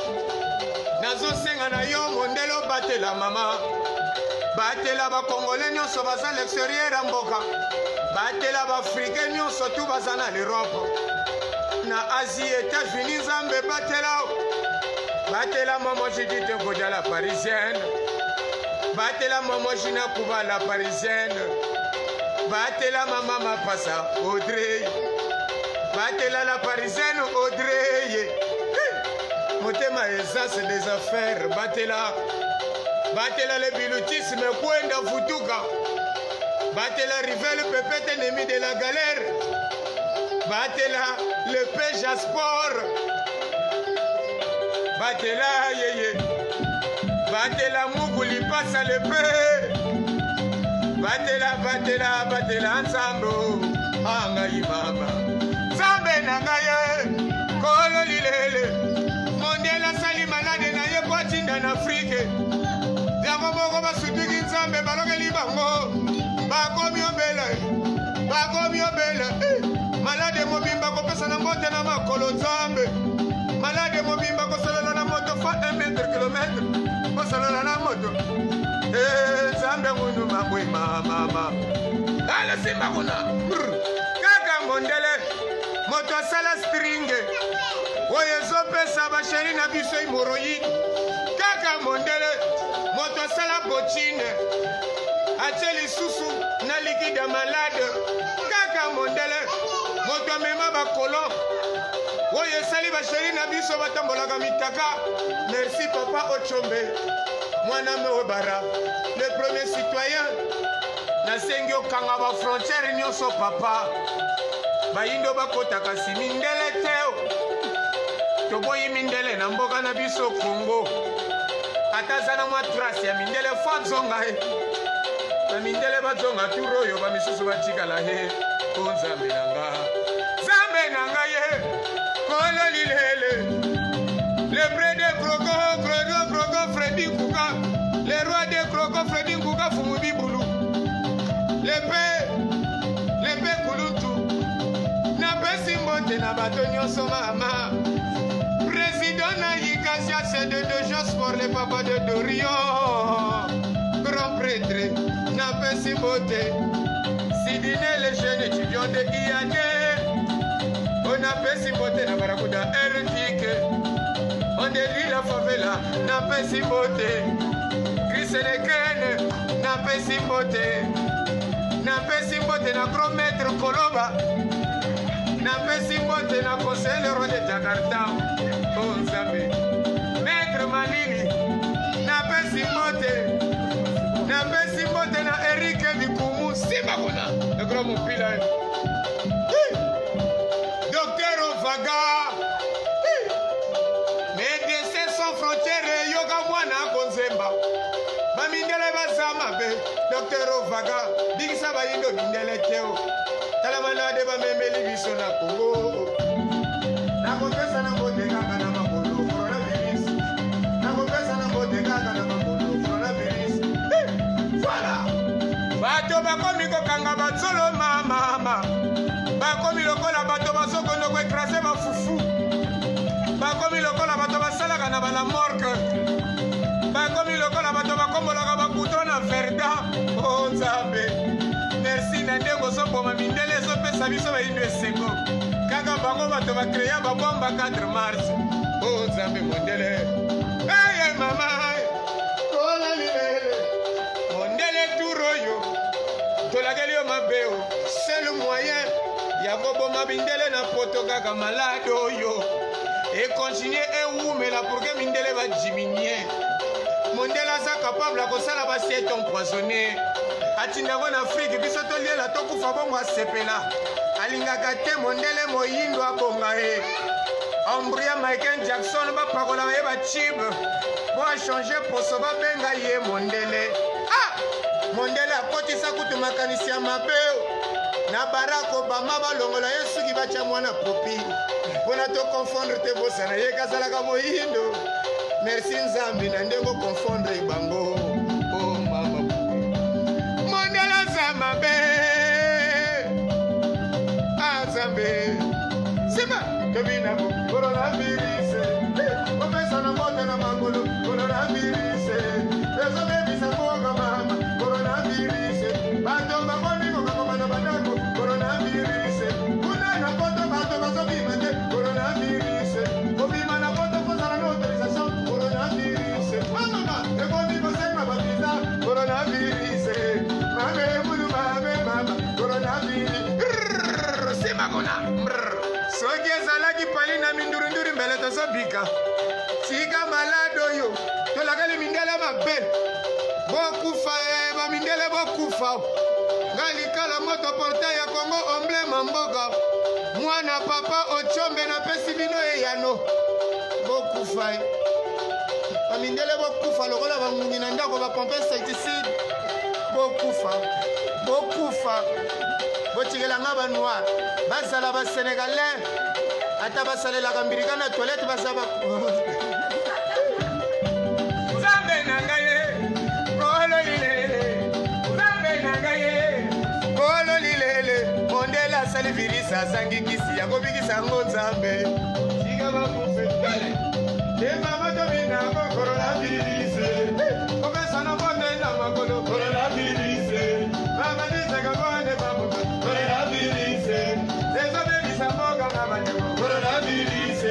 Nazosenga na yo mondele obatela mama. Batela bakongole nyonso baza l'extérieur ya mboka. Batela baafrikain nyonso tu baza na l'Europe. Na Asie, États-Unis, Nzambe batela. Batela mama Judith Nkodia la parisienne. Batela mama Gina Kuba la parisienne. Batela mama Mapasa Audrey. Batela la parisienne Audrey. Hey! Motema eza c'est des affaires. Batela. Batela le bilutisme kwenda futuka. Batela rivel pepete ennemi de la galère. Batela le peja sport. Batela yeye. Batela muku lipasa le pe. Batela batela batela nzambo. Angai mama. Nzambe na ngai ye. Kolo lilele. Mondele asali malade na ye po atinda na Afrique. Yango moko basutuki Nzambe balokeli bango. Bakomi obele. Bakomi obele. Malade mobimba kopesa na mbote na makolo Nzambe. Malade mobimba kosolola na moto fa 1 mètre kilomètre. Kosolola na moto. Nzambe ngunu mabwe mama. Ala simba kuna. Kaka mondele moto asala stringe oyo ezopesa basheri na biso hemoroïde. Kaka mondele moto asala botine. Atie lisusu na liquide ya malade. Kaka mondele moto amema bakolon oyo esali basheri na biso batambolaka mitaka. Merci papa Ochombe, mwana Mewebara, le premier citoyen. Nasengi okanga bafrontiere nyonso papa, bayindo bakota kasi mindele te. Toboyi mindele na mboka na biso Congo. Ata aza na mwa trace ya mindele, fo azonga ye. Bamindele bazonga tour oyo, bamisusu batikala he. O Nzambe na nga, Nzambe na nga ye, kolo lilele. Le près de croco, croco, croco, Freddy Nkuka. Le roi de croco, Freddy Nkuka, Fumu Bibulu. Le pe, le pe Kulutu. Napesi mbote na bato nyonso mama. Président na Yikasia, c'est de Josport, le papa de Dorion. Grand prêtre, napesi mbote. Sidine, le jeune étudiant de IAD. Onapesi mbote na Barakuda Ertike. Ondeli la favela, napesi mbote. Chris Nekene, napesi mbote. Napesi mbote na grand maître Koloba. Napesi mbote na conseiller le roi de Jakarta. Oh Nzambe. Maître Malili, napesi mbote. Napesi mbote na Eric Bikumu, simba kuna. Le grand mopila. Docteur Ovaga. Médecins sans frontières, yoka mwana konzemba. Bamindele baza mabe. Docteur Ovaga, bikisa bayindo mindele teo. Tala malade bamemeli biso na Congo. Nakopesa na mbote kaka na makolo coronavirus. Nakopesa na mbote kaka na makolo coronavirus. Voilà. Bato bakomi kokanga batsolo mama. Bakomi lokola bato bazokondo koekrase bafufu. Bakomi lokola bato basalaka na bala morgue. Bakomi lokola bato bakombolaka bagoudron na Verdun. Oh Nzambe. Merci na ndenge ozoboma mindele ezopesa biso bayindo esengo. Kaka bango bato bakreya babomba 4 mars. Oh Nzambe mondele. Eye mama. Kola lilele. Mondele tour oyo. Tolakeli yo mabe o. Seul moyen ya koboma mindele na poto kaka malade oyo. E continue ewumela pour que mindele badiminie. Mondele aza capable ya kosala basiete empoisonné. Atindango na Afrique biso toliela tokufa bongo asepela. Alingaka te mondele moyindo abonga ye. Embrouilla Michael Jackson bapakola ye bachibe po achange poso babenga ye mondele. Ah! Mondele akotisa kutu makanisi ya mabe na Barack Obama balongola ye suki batya mwana popi mpona toconfondre te bosana ye kazalaka moyindo. Merci Nzambe na ndenge oconfondre bango. Oh mama, mondele aza mabe. Ah Nzambe, sima tobina coronavirus. Opesa na mbote na makolo coronavirus. Ezobebisa mboka mama coronavirus. Bato bakomi kokangama na bandako coronavirus. Kuna na poto bato bazobima te coronavirus. Kobima na poto kozala na autorisation coronavirus. Mama ekomi kosenga bavisa coronavirus. Mame mulu mame mama coronavirus. Sima kuna. Soki ezalaki pali na mindurinduri mbele tozobika. Tika malade oyo tolakali mindele mabe. Bokufa e bamindele bokufa. Nga likala moto portail ya Congo emblème mboka. Mwana papa Ochombe napesi bino eyano. Bokufa e. Bamindele bokufa lokola bangungi na ndako bapompe insecticide. Bokufa. Bokufa. Botikela nga banoir. Bazala ba sénégalais. Ata basalelaka mbirika na toilette baza ba Nzambe na ngai ye, kolo lilele. Nzambe na ngai ye, kolo lilele. Mondele asali virus azangi kisi ya kobikisa yango Nzambe. Tika bakufe. Te mama tobina ko coronavirus. Kopesa na mbote na makolo coronavirus. Mama disaka bone babuka coronavirus. Ezobebisa mboka na bandeko coronavirus.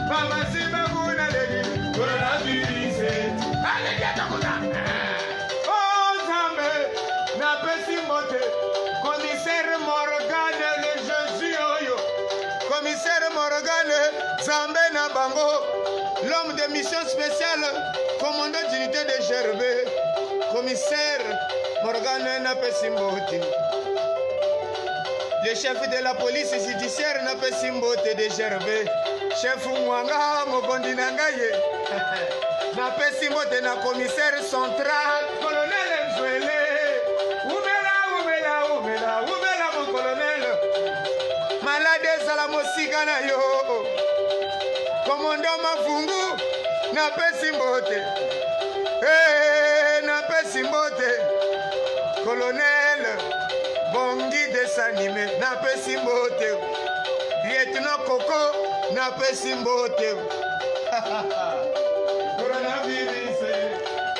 Mama simba kuna leli coronavirus. Alekiata kuna. Oh Nzambe, Nzambe na bango, l'homme de mission spéciale, commandant d'unité de GRB, commissaire Morgane napesi mbote. Le chef de la police judiciaire napesi mbote de GRB, chef Mwanga mokonzi na ngai ye. Napesi mbote na commissaire central colonel Nzwele. Umela umela umela umela mon colonel. Malade ezala mosika na yo. Komondo Mavungu napesi mbote. Hey, napesi mbote. Colonel Bongi desanime napesi mbote. Lieutenant Koko napesi mbote. Coronavirus,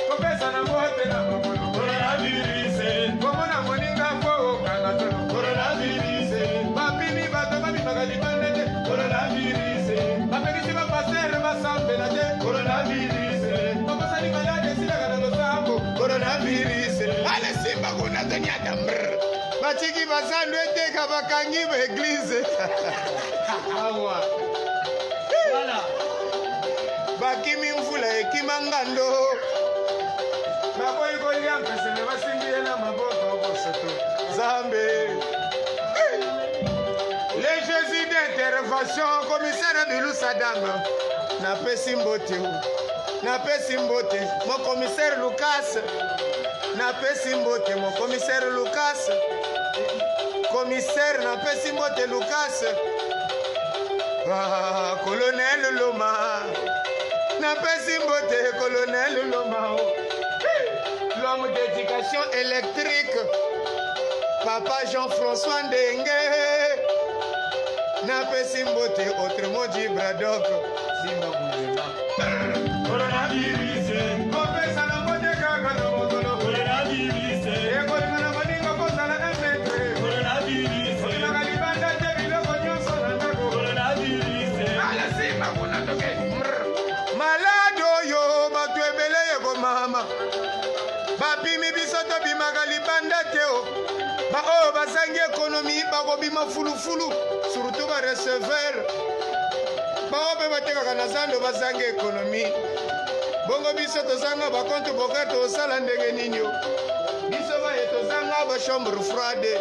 kopesa na mbote na mokolo. Coronavirus, komona moninga po okanga tolo. Coronavirus, bapimi bato babimaka libanda te. Coronavirus, bapekisi bapastere basambela te. Coronavirus, bakosani maladi esilaka na losambo. Coronavirus, ale simba kuna tonyata mbrr. Batiki bazando eteka bakangi ba eglise. Awa. Voilà. Bakimi mvula ekima ngando. Baboyi kolia mpesene basimbi ye na maboko bosoto. Nzambe. Le Jésus d'intervention, commissaire Bilou Sadam. Napesi mbote. Napesi mbote. Mon commissaire Lucas. Napesi mbote. Mon commissaire Lucas. Commissaire, napesi mbote Lucas. Ah, colonel Loma. Napesi mbote colonel Loma. L'homme d'éducation électrique. Papa Jean-François Ndenge. Napesi mbote autrement dit Braddock. Simba Boulema. Coronavirus. Kopesa na mbote kaka na mokolo. Coronavirus. Ekolinga na baninga kozala un mètre. Coronavirus. Olingaka libanda te biloko nyonso na ndako. Coronavirus. Ala simba kuna toke. Malade oyo bato ebele ekomama. Bapimi biso tobimaka libanda te o. Baoyo bazangi ekonomi bakobima fulufulu, surtout ba receveur. Baoyo mpe batekaka na zando bazangi ekonomi. Bongo biso tozanga ba compte bancaire tosala ndenge nini o? Biso baye tozanga ba chambre froide.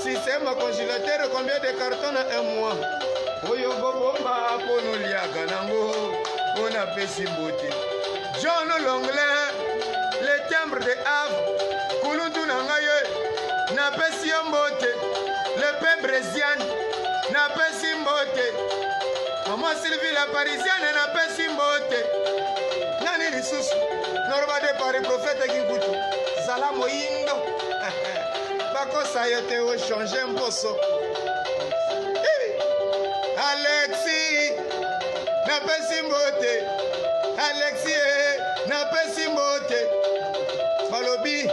Système ya congélateur combien de cartons na un mois? Oyo bobomba mpo noliaka nango mpo napesi mbote. John Longlin, le timbre de Havre, kuluntu na ngai ye, napesi yo mbote. Le pe Brésiane, napesi mbote. Maman Sylvie la Parisienne, napesi mbote. Nani lisusu? Noroba de Paris, prophète Kinkutu. Zala moyindo. Bakosa yo te o changer mposo. Alexis, napesi mbote. Alexis, napesi mbote. Balobi,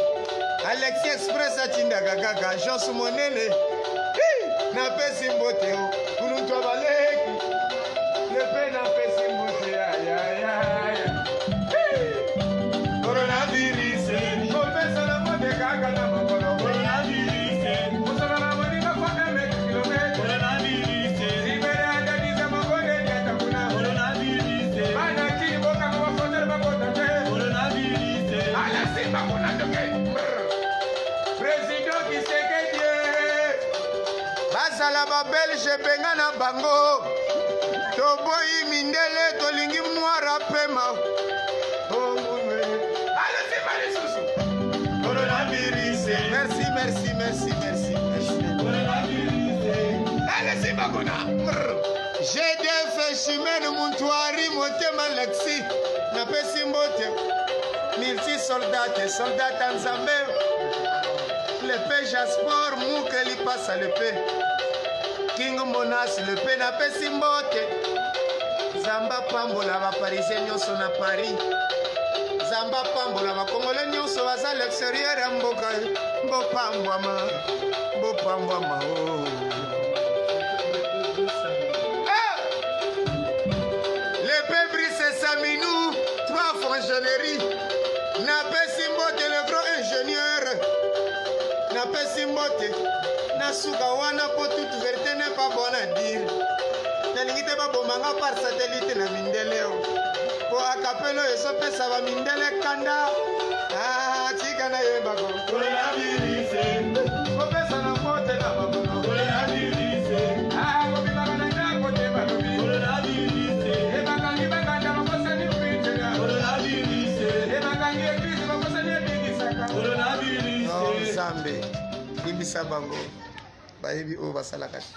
Alexis Express atindaka kaka Jean Monene. Napesi mbote o kuluntu abaleki. Lepe napesi mbote ya ya ya ya. Coronavirus, kopesa na mbote kaka na mokolo. Coronavirus. Mosala na moninga kwa un mètre kilomètre. Coronavirus. Libere adadisa mabonde nyata kuna. Coronavirus. Bana kini bokanga ba frontière bakota te. Coronavirus. Ala simba kuna toke. Président Tshisekedi. Bazala ba belge benga na bango. Toboyi mindele tolingi noir apema. Oh, munwe. Ala simba lisusu. Coronavirus. Merci, merci, merci, merci, merci. Coronavirus. Ala simba kuna. GDF Chimene Muntwari Motema Lexi napesi mbote. Multi soldate, soldat Nzambe. Le pe Jaspor Mukeli pasa le pe. King Monas le pe napesi mbote. Zamba pambola ba parisien nyonso na Paris. Zamba pambola ba congolais nyonso baza l'extérieur ya mboka. Bopambwama, bopambwama oh. Ah! Le pe Brice Saminou, trois fonctionnaires. Napesi mbote le grand ingénieur. Napesi mbote. Nasuka wana po toute vérité n'est pas bonne à dire. Nalingi te baboma nga par satellite na mindele o. Po akapelo oyo ezopesa ba mindele kanda. Ah, tika nayemba ko. Kopesa na mbote na makolo. Ah, kobimaka na ndako te balobi. Ebakangi bakanda bakosani preachera. Ebakangi eglise bakosani ebikisaka. Oh, Nzambe, limbisa bango bayebi oyo basalaka te.